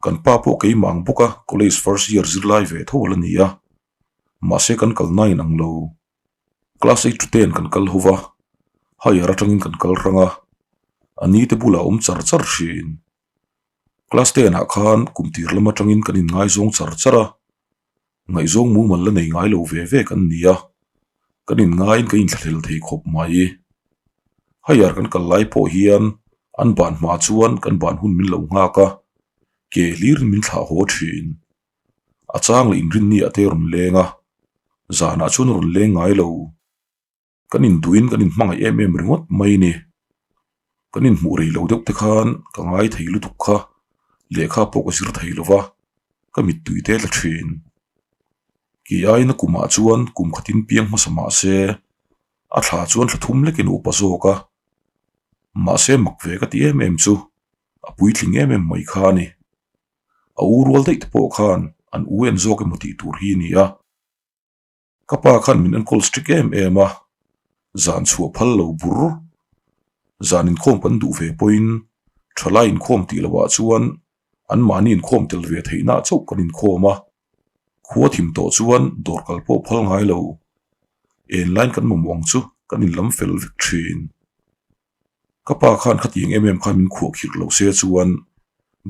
A: Kan pa pawh keimah ang bawk a, college first year zirlai ve tho a la ni a, mahse kan kalna in ang lo. Class eight to ten kan kal ho va, higher atangin kan kal hrang a, a ni te bulah awm char char thin. Class ten ah khan kum tir lam atangin kan inngaizawng char char a, ngaihzawng mumal la nei ngai lo ve ve kan ni a, kan inngaiin kan inthlahlel thei khawp mai. Higher kan kal lai pawh hian an ban hma chuan kan ban hun min lo nghak a, ke hlirin min thlah haw thin. A chang leh inrinni ah te a rawn leng a, zanah chuan a rawn leng ngai lo. Kan induhin kan inhmangaih em em ringawt mai ni. Kan inhmuh rei lo deuh te khan ka ngai thei lutuk kha, lehkha pawh ka zir thei lo va, ka mittui te tla thin. Kei aina kumah chuan kum khatin piang hmasa mah se, a thla chuan thla thum lekin a upa zawk a. Mahse mak ve ka ti em em chu, a puitling em em mai kha a ni. A u rual daih te pawh khan an u en zawk emaw tih tur hi a ni a. Ka pa khan min enkawl strict em em a, zan chhuah phal lo bur. Zan inkhawm kan duh ve pawhin thalai inkhawm tih lohah chuan anmahni inkhawm tel ve theihna chauh kan inkhawm a, khua thim tawh chuan dawr kal pawh phal ngai lo. Enlain kan mamawh ang chu kan inlam fel vek thin. Ka pa khan khatiang em em khan min khuah khirh lo se chuan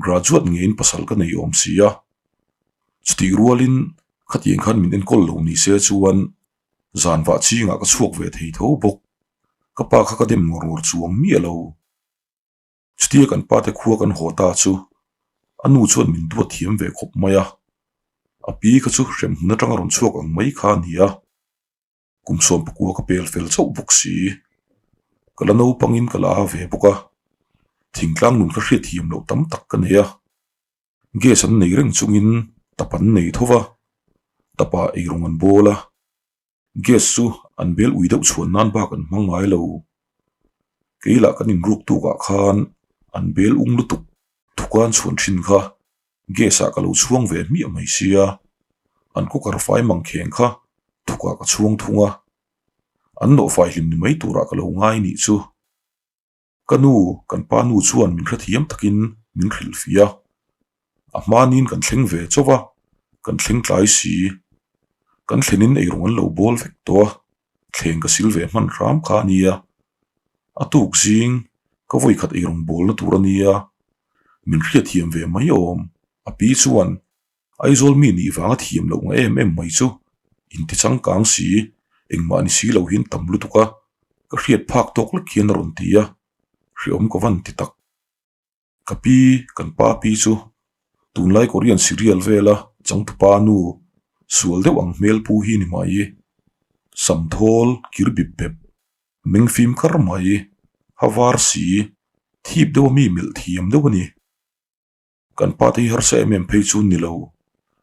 A: graduate ngeiin pasal ka nei awm si a. Chutih rualin khatiang khan min enkawl lo ni se chuan zan vah chingah ka chhuak ve thei tho bawk. Ka pa kha ka dem ngawr ngawr chuang miah lo. Chutia kan pa te khua kan haw ta chu a nu chuan min duat thiam ve khawp mai a. A pi kha chu hremhmun atanga rawn chhuak ang mai kha a ni a. Kum 19 ka pel fel chauh bawk si. Ka la naupangin ka la a ve bawk a, thingtlang nun ka hriatthiam loh tam tak ka nei a. Gas an nei reng chungin tap an nei tho va, tapah eirawng an bawl a. Gas chu an bel ui deuh chhuan nan bak an hmang ngai lo. Kei lah kan inruk tukah khan an bel ung lutuk thukan chhuan thin kha Gas ah ka lo chhuang ve hmiah mai sia, an cooker fai mang kheng kha thukah ka chhuang thung a, an nawhfai hlim ni mai turah ka lo ngai nih chu. Ka nu, kan pa nu chuan min hrethiam takin min hrilhfiah a, a hmanin kan thleng ve chauh a, kan thleng tlai si. Kan thlenin eirawng an lo bawl vek tawh a, thleng ka sil ve hman hram kha a nia. A tuk zing, ka vawikhat eirawng bawlna tur a nia. Min hriatthiam ve mai awm. A pi chuan, Aizawl mi nih vanga thiam loh nga em em mai chu inti changkang si, engmah ni si lo hian tam lutuk a, ka hriat phak tawk lek hian a rawn ti a, hreawm ka van ti tak. Ka pi, kan pa pi chu tunlai Korean serial vela changtupa nu sual deuh ang hmel pu hi ni mai. Samthawl kir bip bep, meng fim kar mai, ha var si, thip deuh a mi melh thiam deuh a ni. Kan pa te hi harsa em em phei chu ni lo,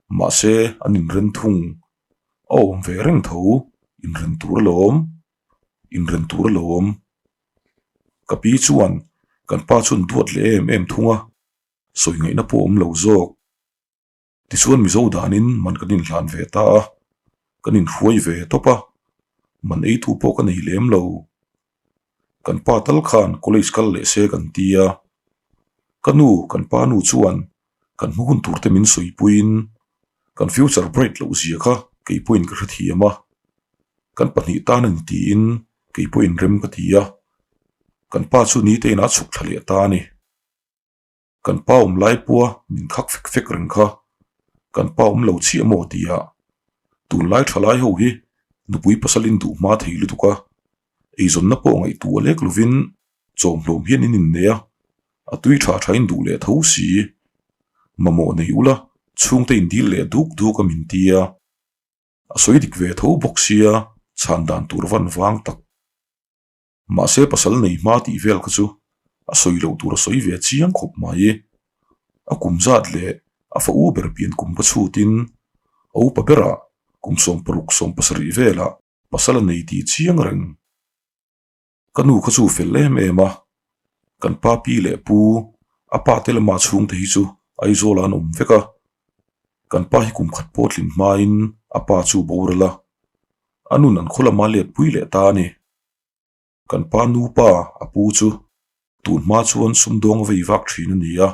A: mahse an inren thung. A awm ve reng tho, inren tur alawm, inren tur alawm. Ka pi chuan kan pa chuan duat leh em em thung a, sawi ngaihna pawh awm lo zawk. Tichuan Mizo danin man kan inhlan ve ta a, kan inhruai ve tawp a, man eitu pawh ka nei lem lo. Kan pa tal khan college kal leh se kan ti a. Ka nu, kan pa nu chuan kan hma hun tur te min sawipuiin kan future bright loh zia kha kei pawhin ka hrethiam a, kan pahnih tan a ni tiin kei pawhin rem ka ti a, kan pa chu nite inah a chhuk thla leh ta a ni. Kan pa awm lai pawha min khak fek fek reng kha kan pa awm lo chiah maw tia tunlai tha lai ho hi nupui pasal in duh hma thei lutuk a, eizawnna pawh ngaihtuah lek lovin chawmhlawm hian in innei a, a tui tha tha in duh leh tho si. Mamawh nei ula chhungte in dil leh duk duk a min ti a, a sawi dik ve tho bawk sia chhan dan tur van vang tak. Mahse pasal nei hma tih vel kha chu a sawi loh tur a sawi ve chiang khawp mai. A kum zat leh a fa u ber pian kum ka chhutin a upa berah kum 16 17 velah pasal a nei tih chiang reng. Ka nu kha chu fel em em a, kan pa pi leh pu a pa te lama chhungte hi chu Aizawlah an awm vek a, kan pa hi kum khat pawh tlin hmain a pa chu boral a, a nun an khaw lama let pui leh ta a ni. Kan pa nupa a pu chu tun hma chuan sumdawng a vei vak thin a ni a,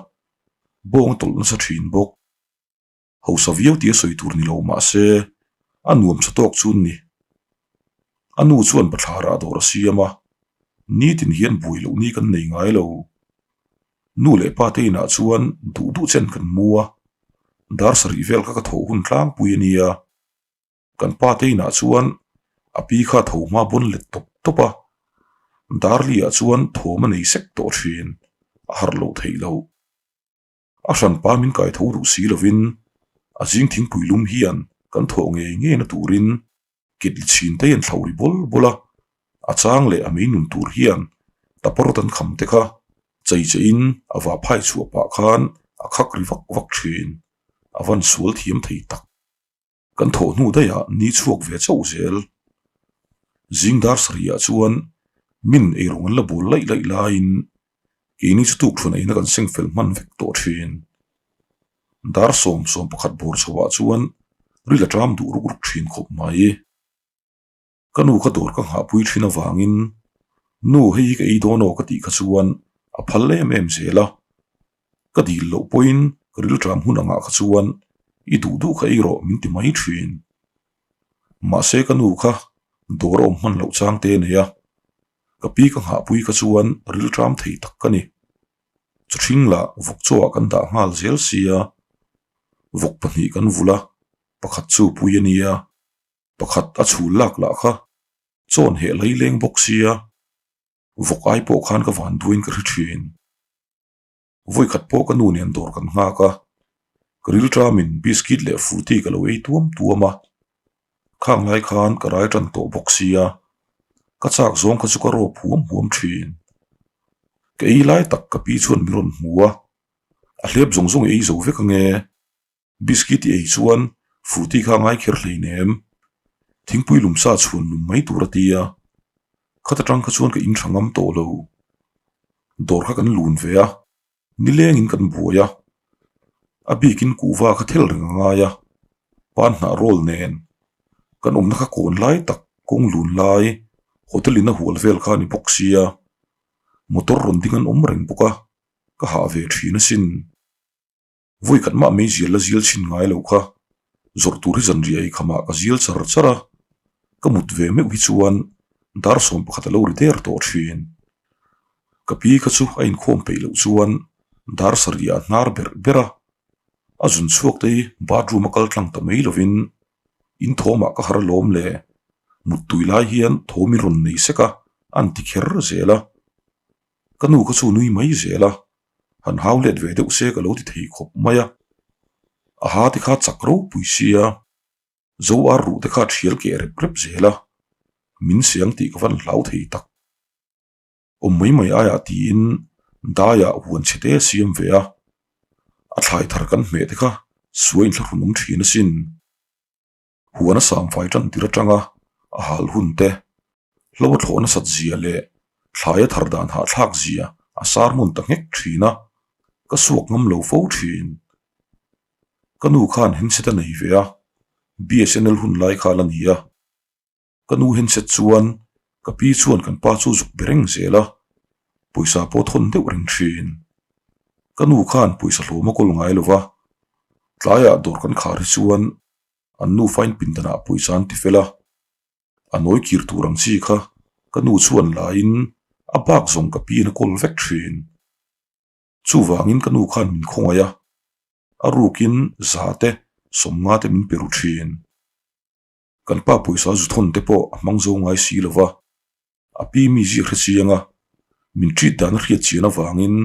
A: bawng a tawlh nasa thin bawk. Hausa viau tia sawi tur ni lo mah se a nuam tha tawk chu ni. A nu chuan bathlarah dawr a siam a, nitin hian buai loh ni kan nei ngai lo. Nu leh pa te inah chuan duh duh chen kan mu a, dar sarih vel kha ka thawh hun tlangpui a nia. Kan pa te inah chuan a pi kha tho hma bawn let tawp tawp a, Darli-ah chuan thawm a nei sek tawh thin, a harh loh theih loh. A hranpa min kai tho duh si lovin a zing thingpui lum hian kan thawh ngei ngei na turin ketli chhin te hian thlo ri bawl bawl a, a chang leh a mei nun tur hian tapawr an kham te kha chei che in a vah phai chhuah pah khan a khak ri vak vak thin, a van sual thiam thei tak. Kan thawh hnu daihah ni chhuak ve chauh zel. Zing dar sarihah chuan min eirawng an la bawl laih laih laiin keini chu tukṭhuan eina kan seng fel hman vek tawh ṭhin. Dar 11 bawr chhoah chuan ril a ṭam duh ruk ruk ṭhin khawp mai. Ka nu kha dawr ka nghahpui ṭhin avangin nu hei hi ka ei dawn aw ka tih kha chuan a phal em em zel a. Ka dil loh pawhin ka rilṭam hun angah kha chuan i duh duh kha ei rawh min ti mai ṭhin. Mahse ka nu kha dawr a awm hman loh chang te a nei a, ka pi ka nghahpui kha chuan rilṭam thei tak ka ni. Chuhring lah vawk chaw ah kan dah nghal zel sia, vawk pahnih kan vulh a, pakhat chu pui a nia. Pakhat a chhul lak lah kha chawn heh lai leng bawk sia, vawk ai pawh khan ka van duain ka hre thin. Vawikhat pawh ka nu nen dawr kan nghak a, ka rilṭamin biscuit leh fruity ka lo ei tuam tuam a, khang lai khan ka rai ṭan tawh bawk sia, ka chak zawng kha chu ka rawp huam huam thin. Ka ei lai tak ka pi chuan min rawn hmu a, a hlep zawng zawng i ei zo vek ange. Biscuit i ei chuan fruity kha a ngai kher hleinem. Thingpui lumsa chhuan lum mai tur a ti a. Khat atang kha chuan ka in tha ngam tawh lo. Dawr kha kan lun ve a, nilengin kan buai a. A bikin kuhva kha thel reng a ngai a, pan hnah roll nen. Kan awmna kha kawn lai tak, kawng lun lai, hotel in a hual vel kha a ni bawk sia. Motor rawn ding an awm reng bawk a, ka hah ve thin asin. Vawi khat mah mei zial la zial chhin ngai lo kha, zawrh tur hi zanriah ei khamah ka zial char char a, ka mut ve meuh hi chuan dar 11 a lo ri der tawh thin. Ka pi kha chu a inkhawm peih loh chuan dar sarihah a hnar berh ber a, a zun chhuak te hi bathroom a kal tlang ta mai lovin in thawmah ka har alawm le, mut tui lai hian thawm i rawn nei sek a, a an ti kher zel a. Ka nu kha chu nui mai zel a, han hau let ve deuh se ka lo ti thei khawp mai a. A ha te kha chak ropui sia, zo ar ruh te kha thial keh rep rep zel a, min siang tih ka van hlau thei tak. Awm mai mai aiah tiin daiah huan chhe te a siam ve a, a thlai thar kan hmeh te kha suai inthlahrun awm thin asin. Huan a samfai tan tir atanga a hal hun te, hlo a thlawh nasat zia leh thlai a thar dan hahthlak zia a sar hmun ta nghek thin a, ka suak ngam lo fo thin. Ka nu khan handset a nei ve a, BSNL hun lai kha la ni a. Ka nu handset chuan ka pi chuan kan pa chu zuk be reng zel a, pawisa pawh thawn deuh reng thin. Ka nu khan pawisa hlawm a kawl ngai lo va, tlaiah dawr kan khar hi chuan an nufa in pindanah pawisa an ti fel a, a nawi kir tur ang chi kha ka nu chuan laiin a bak zawng ka piin a kawl vek thin. Chuvangin ka nu khan min khawngaih a, a rukin za te sawmnga te min pe ru thin. Kan pa pawisa zu thawn te pawh a hmang zo ngai si lo va, a pi mi ziak hre chiang a, min treat dan a hriat chian avangin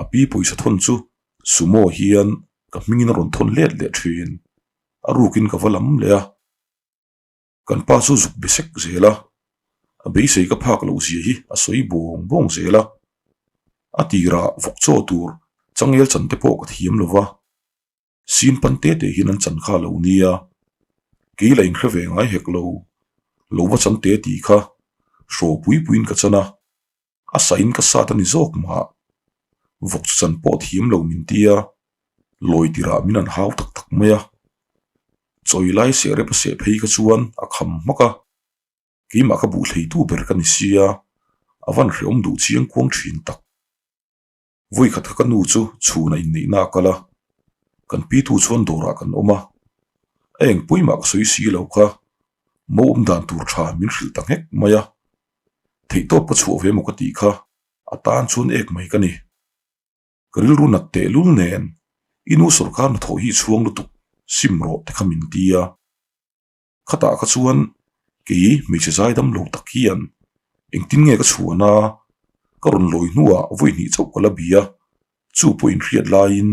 A: a pi pawisa thawn chu sumo hian ka hmingin a rawn thawn let leh thin. A rukin ka va lam leh a. Kan pa chu zuk be sek zel a, a beisei ka phak loh zia hi a sawi bawng bawng zel a. A tirah vawk chaw tur changel chan te pawh ka thiam lo va, sin pan te te hian an chan kha lo nia, kei la inhre ve ngai hek lo, lo va chan te tih kha hraw pui puiin ka chan a, a sain ka sat a ni zawk mah. Vawk chu chan pawh thiam lo min tia, lawi tirah min an hau tak tak mai a. Chawi lai seh rep a seh phei kha chuan a kham hmak a, keimah ka buh thleitu ber ka ni sia, a van hrehawm duh chiang kuang thin tak. Vawi khat kha ka nu chu chhunah inneihna a kal a, kan pitu chuan dawrah kan awm a, a eng pawimah ka sawi si lo kha, mo awm dan tur tha min hrilh ta nghek mai a, theihtawp ka chhuah ve maw ka tih kha a tan chuan ek mai ka ni. Ka rilru nat tehlul nen i nu sawrkar hnathawh hi chhuang lutuk sim rawh te kha min ti a. Khatah kha chuan kei hmeichhe zaidam lo tak hian engtin nge ka chhuan a, ka rawn lawi hnuah vawi hnih chauh ka la bi a, chu pawh inhriat laiin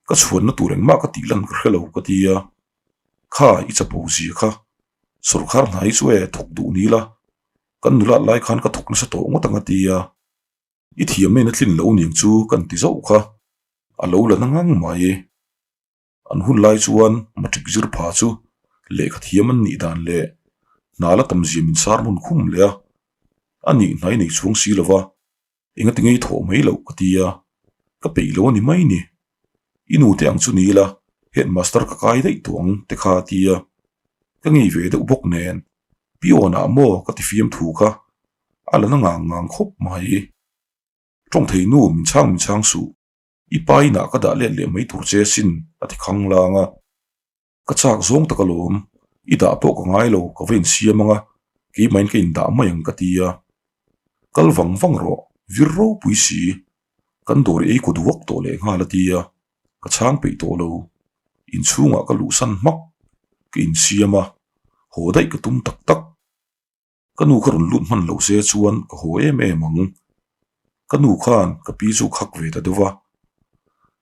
A: ka chhuanna tur engmah ka tih lan ka hre lo ka ti a, kha i chapo zia kha sawrkar hna hi chu e thawk duh ni la, kan nulat lai khan ka thawk nasa tawh ngawt ang a ti a. I thiam nen a tlin lo ning chu kan ti zauh kha a lo la na ngang mai. An hun lai chuan matric zir pha chu lehkha thiam an nih dan leh hna la tam zia min sar hmun khum leh a, a nih hnai nei chhuang si lova engati ngei thawh mai loh ka ti a, ka peih lo a ni mai ni. I nu te ang chu ni ila headmaster ka kai daih tawh ang te kha a ti a, ka ngei ve deuh bawk nen Pion-ah maw ka ti fiam thu kha a la na ngang ngang khawp mai. Tawng thei nu min chhang min chhang suh. I pa inah ka dah let leh mai tur che sin a ti khang lang a. Ka chak zawng tak alawm, i dah pawh ka ngai lo, ka va insiam ang a, keimahin ka indah mai ang ka ti a. Kal vang vang rawh, vir ropui si, kan dawr i ei kaw duak tawh leh nghal a ti a, ka chhang peih tawh lo. Inchhungah ka luhsan hmak, ka insiam a, haw daih ka tum tak tak. Ka nu kha rawn lut hman lo se chuan ka haw em em ang. Ka nu khan ka pi chu khak ve ta deuh va,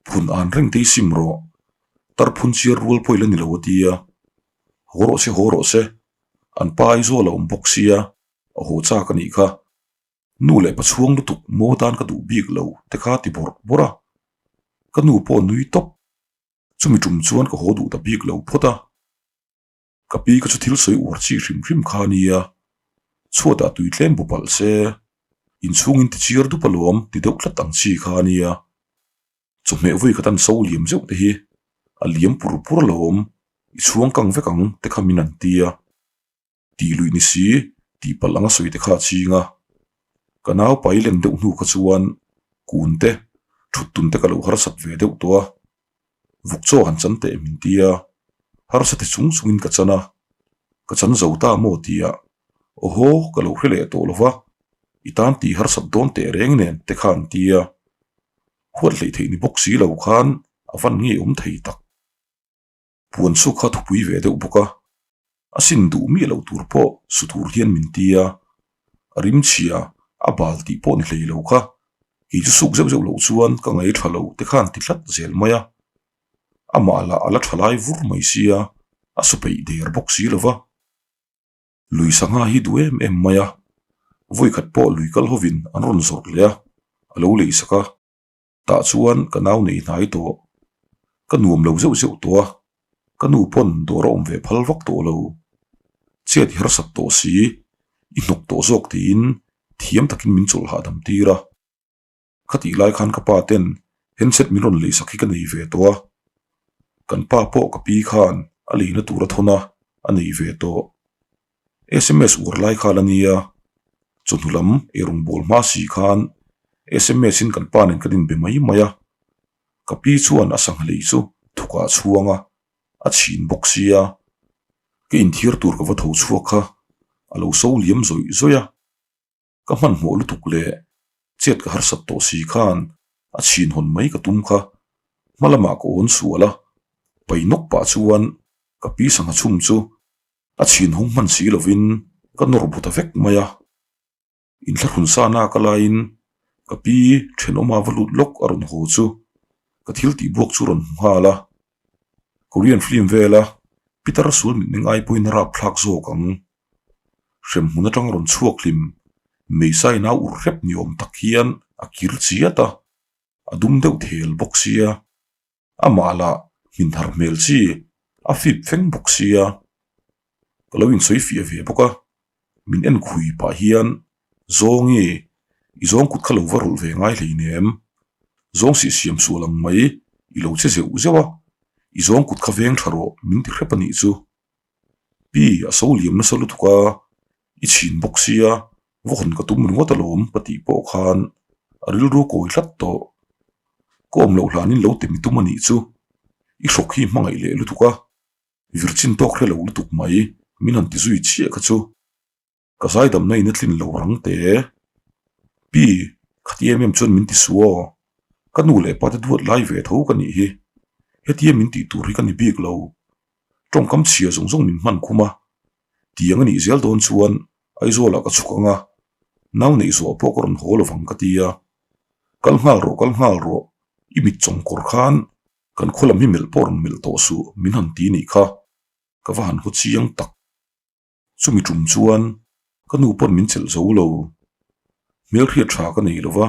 A: Phun an reng te i sim rawh, tar phun chiar rual pawh i la ni lo a ti a. Haw rawh se haw rawh se, an pa Aizawl a awm bawk sia, a haw chak a nih kha. Nu leh pa chhuang lutuk maw tan ka duh bik lo te kha ti bawrh bawrh a. Ka nu pawh nui tawp. Chumi tum chuan ka haw duh ta bik lo phawt a. Ka pi ka chu thil sawi uar chi hrim hrim kha a nia, chhuatah tui tlem bu palh se, inchhungin ti chiar dup alawm ti deuh tlat ang chi kha a nia. Chawhmeh vawi khat an so liam zeuh te hi a liam pur pur alawm, i chhuang kang vek ang te kha min an ti a. Tih luih ni si, tih palh anga sawi te kha a ching a. Ka nau pai len deuh hnu kha chuan kun te, thut tun te ka lo harsat ve deuh tawh a. Vuk chaw han chan teh min ti a, harsa ti chung chungin ka chan a, ka chan zo ta maw tia, awhaw ka lo hre leh tawh lo va, i tan tih harsat dawn teh reng nen te kha an ti a, huat hleih theih ni bawk si lo khan a van ngei awm thei tak. Puan chhuk kha thupui ve deuh bawk a, a sin duh miah loh tur pawh su tur hian min ti a, a rimchhia a bal tih pawh ni hlei lo kha, kei chu suk zeuh zeuh loh chuan ka ngaih tha lo te khan ti tlat zel mai a, amah lah a la tha lai vur mai sia, a su peih der bawk si lo va. Lui sangha hi duh em em mai a, vawi khat pawh lui kal hovin an rawn zawrh leh a, a lo lei sak a. Tah chuan ka nau nei hnai tawh. Ka nuam lo zeuh zeuh tawh a, ka nu pawn dawr a awm ve phal vak tawh lo. Chet i harsat tawh si, i hnawk tawh zawk tiin thiam takin min chawlh hahdam tir a. Khatih lai khan ka pa ten handset min rawn leisak hi ka nei ve tawh a. Kan pa pawh ka pi khan a leina tur a thawn a, a nei ve tawh. Sms uar lai kha la nia, chawhnu lam ei rawn bawl hma si khan sms in kan pa nen kan inbe mai mai a. Ka pi chuan a sangha lei chu thukah a chhuang a, a chhin bawk sia. Ka inthiar tur ka va tho chhuak kha a lo so liam zawih zawih a. Ka hmanhmawh lutuk leh chet ka harsat tawh si khan a chhin hawn mai ka tum kha. Hma lamah ka awn sual a, pai nawk pah chuan ka pi sangha chhum chu a chhin hawng hman si lovin ka nawr bu ta vek mai a. Inthlahrun sa nak a laiin ka pi thenawma va lut lawk a rawn haw chu ka thil tih buak chu rawn hmu nghal a. Korean film vela Peter sual mitmeng ai pawhin a rapthlak zawk ang. Hremhmun atang rawn chhuak hlim Meisai nau ur hrep ni awm tak hian a kir chiat a, a dum deuh thel bawk sia. Amah lah hmin har hmel chi a fip feng bawk sia. Ka lo insawi fiah ve bawk a, min en khui pah hian Zawngi, i zawng kut kha lo va rawlh ve ngai hleinem. Zawng sih siam sual ang mai, i lo che zeuh zeuh a, i zawng kut kha veng tha rawh min ti hrep a nih chu. Pi, a so liam nasa lutuk a, i chhin bawk sia, va hawn ka tum ringawt alawm ka tih pawh khan a rilru kawi tlat tawh. Ka awm loh hlanin lo temi tum a nih chu, i hrawk hi hmangaih leh lutuk a, virchin tawk hre lo lutuk mai min han ti zui chiah kha chu. Ka zaidamna in a tlin lo rang te. Pi, khati em em chuan min ti su aw. Ka nu leh pa te duat lai ve tho ka nih hi. Hetia min tih tur hi ka ni bik lo. Tawngkam chhia zawng zawng min hman khum a. Tiang a nih zel dawn chuan Aizawlah ka chhuk ang a, nau neih zawh pawh ka rawn haw lovang ka ti a. Kal nghal rawh, kal nghal rawh, i mit chawngkawr khan kan khaw lam hi melh pawh rawn melh tawh suh min han ti nih kha. Ka va han haw chiang tak. Chumi tum chuan ka nu pawn min chelh zo lo. Hmelhriat tha ka nei lo va,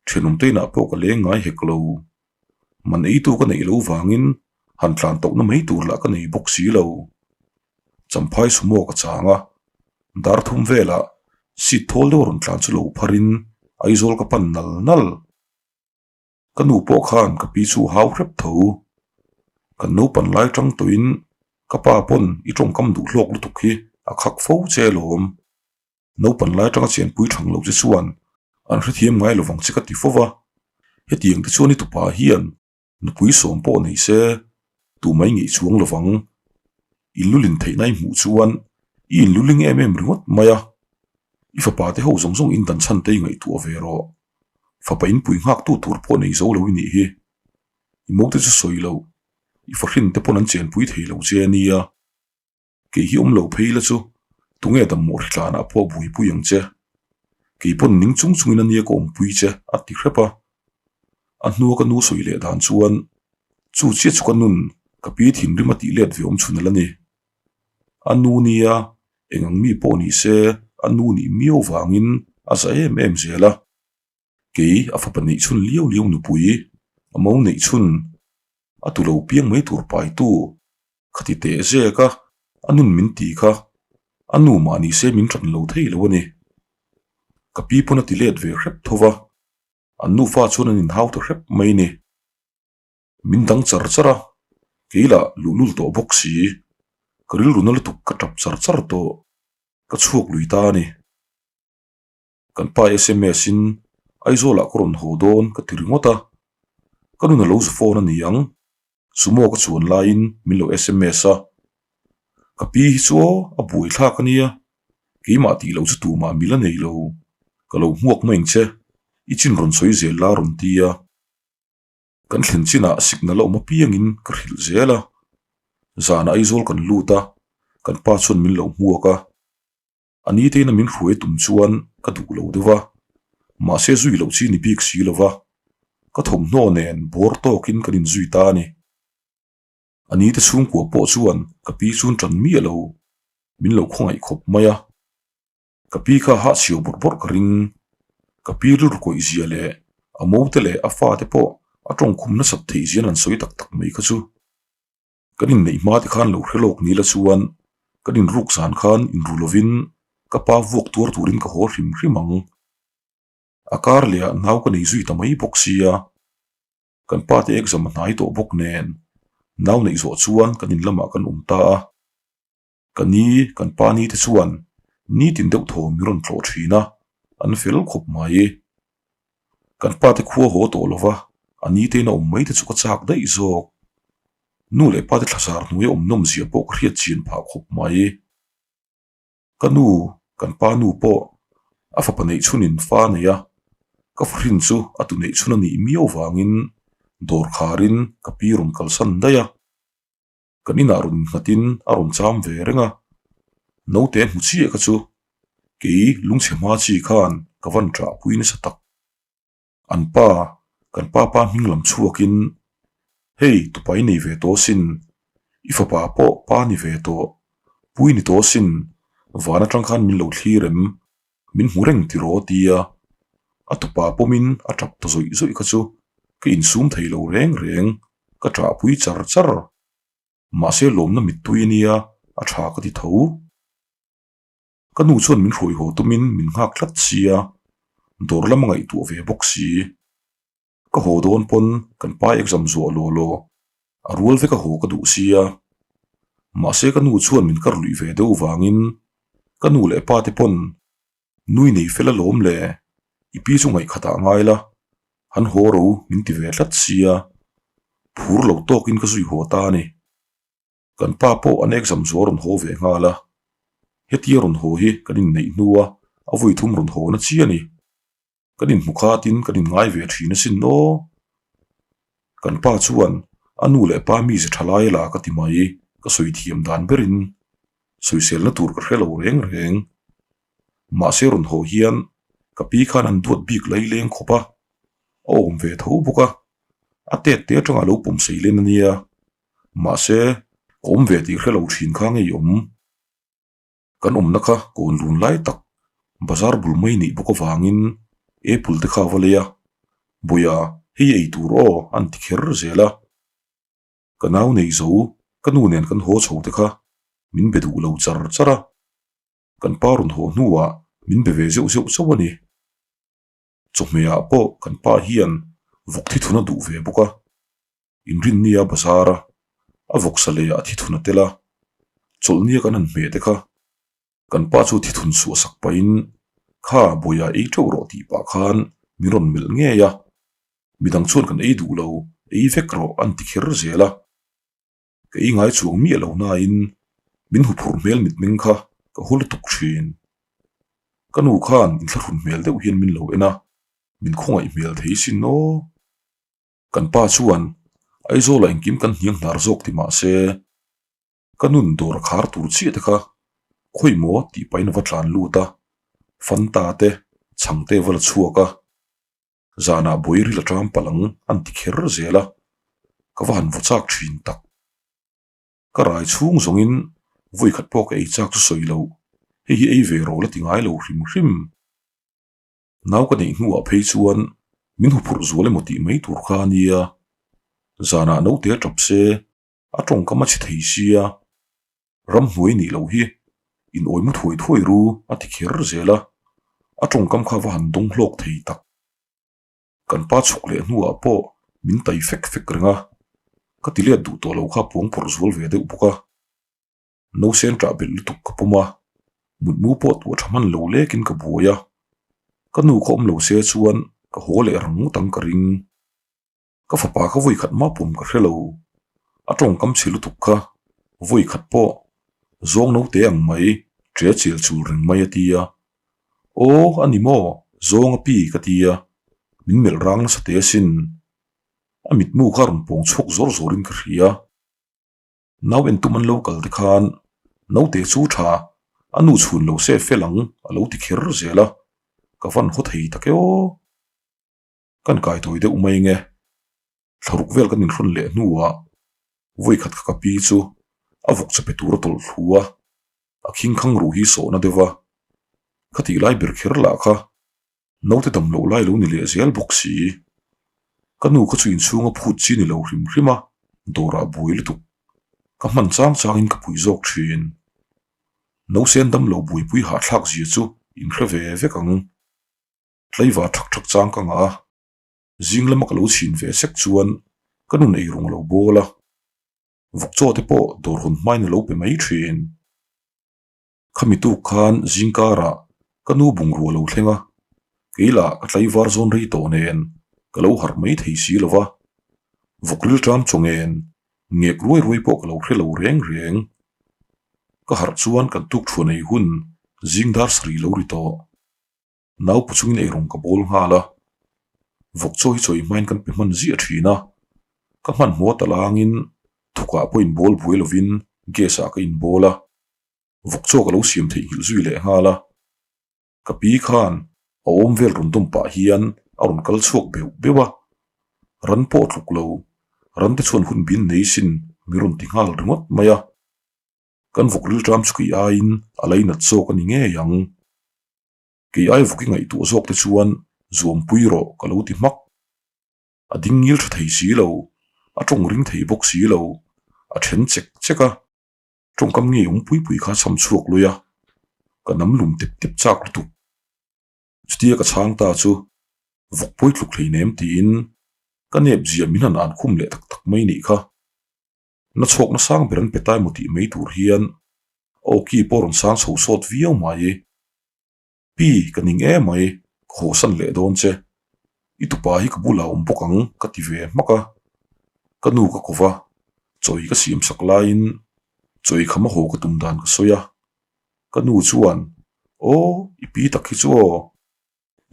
A: thenawm te inah pawh ka leng ngai hek lo. Man eitu ka neih lo vangin han tlan tauhna mai tur lah ka nei bawk si lo. Champhai sumo ka chang a, dar thum velah seat thawl deuh rawn tlan chu lo pharin Aizawl ka pan nal nal. Ka nu pawh khan ka pi chu hau hrep tho. Kan naupan lai tang tawhin ka pa pawn i tawngkam duh hlawk lutuk hi a khak fo che alawm. Naupan lai tanga chenpui thang lo che chuan an hrethiam ngai lovang che ka ti fo va. Hetiang te chuan i tupa hian nupui sawm pawh nei se tumai ngeih chuang lovang. Inlulin theihna i hmuh chuan i inluling em em ringawt mai a. I fapa te ho zawng zawng indan chhan te i ngaihtuah ve rawh. Fapa inpui nghaktu tur pawh nei zo lo i nih hi. I mote chu sawi lo, i fahrin te pawn an chenpui thei lo che a nia. Kei hi awm lo phei la chu tunge dammawh hritlanah pawh buaipui ang che. Kei pawn ning chung chungin a nia ka awmpui che a ti hrep a. A hnua ka nu sawi leh dan chuan chu chiah chu ka nun ka pi thinrim a tih let ve awm chhun a la ni. A nu nia eng ang mi pawh ni se a nu nih miau vangin a za em em zel a. Kei a fapa neih chhun liau liau nupui a mo neih chhun a tu lo piang mai tur paitu Khati teh zek a, a nun min ti kha, a nu mah ni se min ṭan lo thei lo a ni. Ka pi pawn a ti let ve hrep tho va, an nufa chuan an inhau ta hrep mai ni. Min dang char char a, kei lah luhlul tawh bawk si, ka rilru na lutuk ka ṭap char char tawh, ka chhuak lui ta a ni. Kan pa sms in Aizawlah ka rawn haw dawn ka ti ringawt a, ka nun a lo zu phone a ni ang. Sumo ka chuan laiin min lo sms a, ka pi hi chu aw a buai thlak a nia, keimah tih loh chu tumah mil a nei lo, ka lo hmuak mai ang che, i chin rawn sawi zel la rawn ti a. Kan thlen chinah signal a awm apiangin ka hrilh zel a, zanah Aizawl kan lut a, kan pa chuan min lo hmuak a. A ni tein a min hruai tum chuan ka duh lo deuh a, mahse zui loh chi ni bik si lo va, ka thawmhnaw nen bawr tawkin kan inzui ta a ni. A ni te chhungkua pawh chuan ka pi chun tan miah lo, min lo khawngaih khawp mai a. Ka pi kha hahchhiau bawrh bawrh ka ring, ka pi rilru kawih zia leh a mote leh a fate pawh a tawngkhum nasat theih zian an sawi tak tak mai kha chu. Kan inneih hma te khan lo hre lawk ni la chuan kan inruk zan khan inru lovin ka pa vuak tuar turin ka haw hrim hrim ang. A kar leh ah nau ka nei zui ta mai bawk sia. Kan pa te exam a hnai tawh bawk nen nau neih zawh chuan kan in lamah kan awm ta a. Ka ni, kan pa ni te chuan nitin deuh thaw min rawn tlawh thin a, an fel khawp mai. Kan pa te khua haw tawh lova A ni te in a awm mai te chu ka chak daih zawk. Nu leh pa te thlazar hnuaia awm nawm zia pawh ka hriat chian phah khawp mai. Ka nu, kan pa nu pawh a fapa neih chhunin fa a nei a, ka fahrin chu a tu neih chhun a nih miau vangin dawr kharin ka pi rawn kalsan daih a. Kan inah rawn innghatin a rawn cham ve reng a, naute hmu chiah kha chu kei lungchhe hma chi khan ka van ṭahpui nasa tak. An pa, kan pa pa hming lam chhuakin, Hei, tupa i nei ve tawh sin, i fapa pawh pa ni ve tawh, pui ni tawh sin, van atang khan min lo thlir em, min hmu reng tiraw tia a tupa pawmin a tap ta zawih zawih kha chu ka insum thei lo reng reng, ka ṭahpui char char. Mahse lawmna mittui ania a ṭha ka ti tho. Ka nu chuan min hruai haw tumin min nghak tlat sia, dawr lam a ngaihtuah ve bawk si. Ka haw dawn pawn kan pa exam zuah law law, a rual vek a haw ka duh sia. Mahse ka nu chuan min kar luih ve deuh vangin ka nu leh pa te pawn nui nei fel alawm le, i pi chu ngaihkhatah ngai la, han haw ro min ti ve tlat sia, phur lo tawkin ka zui haw ta a ni. Kan pa pawh an exam zuah rawn haw ve nghal a, hetia rawn haw hi kan inneih hnua a vawi thum rawn haw na chi a ni. Kan inhmu khatin kan inngai ve thin asin aw. Kan pa chuan a nu leh pa mize tha lai la ka ti mai, ka sawi thiam dan berin sawiselna tur ka hre lo reng reng. Mahse rawn haw hian ka pi khan an duat bik laileng khawp a, a awm ve tho bawk a, a tet te atanga lo pawm sei len a nia. Mahse, ka awm ve tih hre lo thin kha ngei awm. Kan awmna kha kawn lun lai tak bazar bul mai nih bawk avangin apple te kha a va lei a, Bawia hei ei tur aw an ti kher zel a. Ka nau nei zo, ka nu nen kan haw chho te kha min be duh lo char char a, kan pa rawn haw hnuah min be ve zeuh zeuh chauh a ni. Chawhmehah pawh kan pa hian vawk thithun a duh ve bawk a. Inrinnia bazar a, a vawksa leh a thithun a tel a, chawlhnia kan han hmeh te kha kan pa chu thithun suah sak pahin kha bawia ei teuh rawh tih pah khan min rawn melh ngei a, midang chuan kan ei duh lo, ei vek rawh an ti kher zel a, ka ei ngai chuang miah lo nain min huphurh hmel mitmeng kha ka haw lutuk thin. Ka nu khan inthlahrun hmel deuh hian min lo en a, min khawngaih hmel thei sin aw. Kan pa chuan Aizawlah engkim kan hniang hnar zawk ti mah se, ka nun dawr a khar tur chiah te kha khawi maw tih pahin a va tlan lut a, Fanta te chhang te va la chhuak a, zanah buai ril a ṭam palh ang an ti kher zel a, ka va han vaw chak ṭhin tak. Ka rai chhung zawngin vawi khat pawh ka ei chak chu sawi loh, hei hi ei ve rawh la ti ngai lo hrim hrim. Nau ka neih hnuah phei chuan min huphurh zual emaw tih mai tur kha a nia. Zanah naute a tap se, a tawngkam a chhe thei sia. Ramhnuai nih loh hi in awi mu thuai thuai ru a ti kher zel a, a tawngkam kha va han dawng hlawk thei tak. Kan pa chhuk leh hnuah pawh min tai fek fek reng a, ka ti let duh tawh lo kha puang phawrh zual ve deuh bawk a. Nausen ṭah belh lutuk ka pawm a, mutmu pawh tuah ṭha hman lo lekin ka buai a, ka nu kha awm lo se chuan ka haw leh rang ngawt ang ka ring. Ka fapa kha vawi khat mah pawm ka hre lo, a tawngkam chhe lutuk kha vawi khat pawh zawng naute ang mai ṭe chel chul reng mai a ti a, Aw a ni maw zawng a pi ka ti a, min melh rang nasa teh asin, a mitmu kha rawn pawng chhuak zawr zawrin ka hria. Nau entum an lo kal te khan naute chu tha a nu chhun lo se fel ang a lo ti kher zel a, ka van haw thei tak e aw. Kan kai tawi deuh mai nge. Thlaruk vel kan inhrawn leh hnuah vawikhat kha ka pi chu a vawk chape tur a tawlh thlu a, a khingkhang ruh hi sawhna deuh a, khatih lai ber kher lah kha Naute dam loh lai lo ni leh zel bawk si. Ka nu kha chu inchhunga phut chi ni lo hrim hrim a, dawrah buai lutuk. Ka hman chang changin ka pui zawk thin. Nausen dam lo buaipui hahthlak zia chu inhre ve vek ang. Tlaiva thak thak chang ka ngah a, zing lama ka lo chhin ve sek chuan ka nun ei rawng lo bawl a, vawkchaw te pawh dawr hawn hmain a lo pe mai thin. Khami tuk khan zingkarah ka nu bungrua lo thleng a, kei lah ka tlaivar zawn rei tawh nen ka lo harh mai thei si lo va. Vawk rilṭam chaw ngen ngek ruai ruai pawh ka lo hre lo reng reng. Ka harh chuan kan tuk thuan ei hun zing dar sarih lo ri tawh. Nau pu chungin eirawng ka bawl nghal a, vawk chaw hi chawi hmain kan pe hman ziah thin a, ka hmanhmawh ta langin thukah pawh inbawl buai lovin gas ah ka inbawl a, vawk chaw ka lo siam theihnghilh zui leh nghal a. Ka pi khan a awm vel rawn dawm pah hian a rawn kal chhuak beuh beuh a, ran pawh tluk lo, ran te chuan hun bin nei sin mi rawn ti nghal ringawt mai a. Kan vawk rilṭam chu kei aiin a lainat zawk a ni ngei ang. Kei ai vawk i ngaihtuah zawk te chuan zuampui rawh ka lo ti hmak. A ding ngil tha thei si lo, a tawng ring thei bawk si lo, a then chek chek a. Tawngkam nge awm pui pui kha cham chhuak lui a, ka nam lum tep tep chak lutuk. Chutia ka chhang ta chu vawk pawi tluk hleinem tiin ka nep zia min han an khum leh tak tak mai nih kha. Na chhawkna sang ber an pe tai maw tih mai tur hian a awki pawh rawn sang chho sawt viau mai. Pi, ka ning em mai, ka hawsan leh dawn che. I tupa hi ka bulah awm bawk ang ka ti ve hmak a. Ka nu ka kawv a, chawi ka siam sak laiin chawi kham a haw ka tum dan ka sawi a. Ka nu chuan, Aw, i pi tak hi chu aw.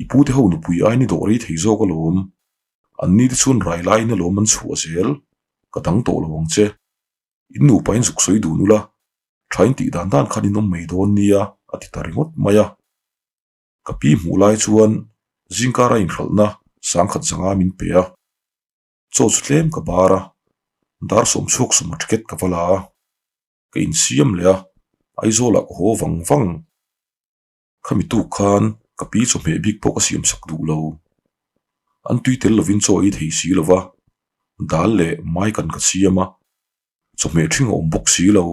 A: I pute ho nupui aiin i dawh rei thei zawk alawm. Anni te chuan rai laiin alawm an chhuah zel, ka dang tawh lo ang che. In nupain zuk sawi dun ula, thain tih dan dan khan in awm mai dawn nia a ti ta ringawt mai a. Ka pi hmuh lai chuan zingkara inhralhna sangkhat zanga min pe a, chaw chu tlem ka bar a, dar sawmchhuak sawma ticket ka va la a, ka insiam leh a, Aizawlah ka haw vang vang. Khami tuk khan ka pi chawhmeh bik pawh ka siam sak duh lo. An tui tel lovin chaw ei thei si lo va, dal leh mai kan ka siam a, chawhmeh ṭhing a awm bawk si lo.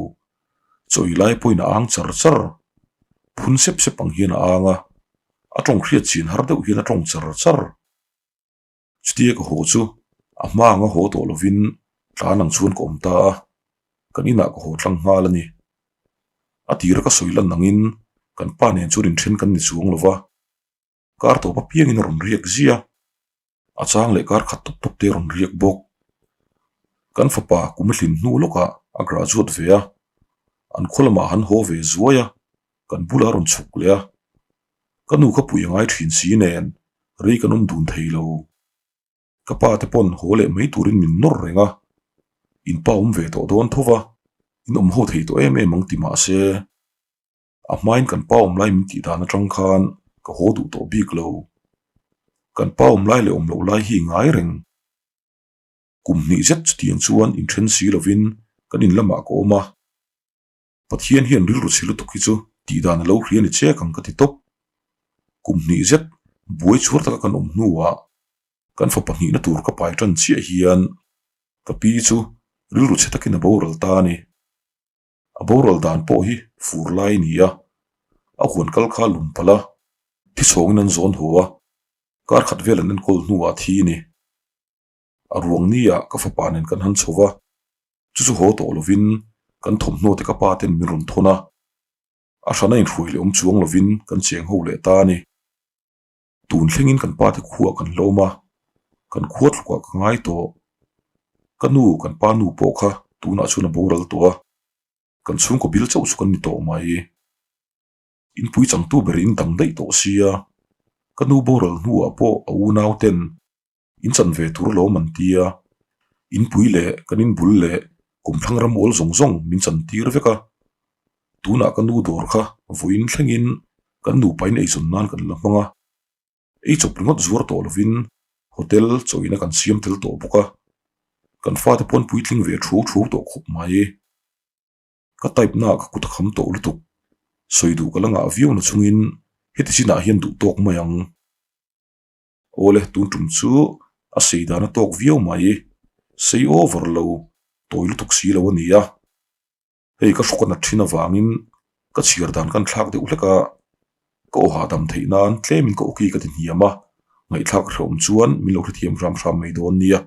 A: Chaw ei lai pawhin a ang char char. Phun sep sep ang hian a ang a, a ṭawng hriat chin har deuh hian a ṭawng char char. Chutia ka haw chu a hma anga haw tawh lovin tlan ang chuan ka awm ta a, kan inah ka haw tlang nghal a ni. A tira ka sawi lan angin kan pa nen chuan inthen kan ni chuang lo va, kar tawp apiangin a rawn riak zia, a chang leh kar khat tawp tawp te a rawn riak bawk. Kan fapa kum a hlin hnu lawkah a graduate ve a, an khaw lamah han haw ve zuai a, kan bulah a rawn chhuk leh a. Ka nu kha pui a ngai thin si nen rei kan awm dun thei lo. Ka pa te pawn haw leh mai turin min nawr reng a, in pa awm ve tawh dawn tho va, in awm ho thei tawh em em ang ti mah se, a hmain kan pa awm lai min tih dan atang khan ka haw duh tawh bik lo. Kan pa awm lai leh awm loh lai hi ngai reng. Kum hnih zet chutiang chuan inthen si lovin kan in lamah ka awm a. Pathian hian rilru chhe lutuk hi chu tih dan a lo hria ni chek ang ka ti tawp. Kum hnih zet buai chhuar taka kan awm hnuah kan fapa hnihna tur ka pai tan chiah hian ka pi chu rilru chhe takin a boral ta a ni. A boral dan pawh hi fur lai a ni a, a huan kal kha lum palh a, thi chhawngin an zawn haw a, kar khat vel an enkawl hnuah a thi a ni. A ruang nia ka fapa nen kan han chho va, chu chu haw tawh lovin kan thawmhnaw te ka pa ten min rawn thawn a, a hrana inhruai leh awm chuang lovin kan cheng ho leh ta a ni. Tun thlengin kan pa te khuah kan hlawm a, kan khua tlukah ka ngai tawh. Ka nu, kan pa nu pawh kha tunah chuan a boral tawh a, kan chhungkaw bil chauh chu kan ni tawh mai. Inpui changtu ber in dang daih tawh sia, ka nu boral hnuah pawh a unau ten In chan ve tur alawm an ti a, inpui leh kan inbul leh kumthlang ram awl zawng zawng min chan tir vek a. Tunah ka nu dawr kha vawiin thlengin kan nupain eizawn nan kan la hmang a, ei chawp ringawt zuar tawh lovin hotel chawina kan siam tel tawh bawk a, kan fate pawn puitling ve thu thu tawh khawp mai. Ka type na ka kut a kham tawh lutuk, sawi duh ka la ngah viau na chungin heti chinah hian duh tawk mai ang. Awle, tun tum chu a sei dan a tawk viau mai. Sei over lo, tawi lutuk si lo a ni a. Hei ka hrawk a nat thin avangin ka chhiar dan kan thlak deuh hlek a, ka aw hahdam theih nan tlemin ka awki ka ti hniam a, ngaihthlak hrehawm chuan min lo hrethiam hram hram mai dawn nia.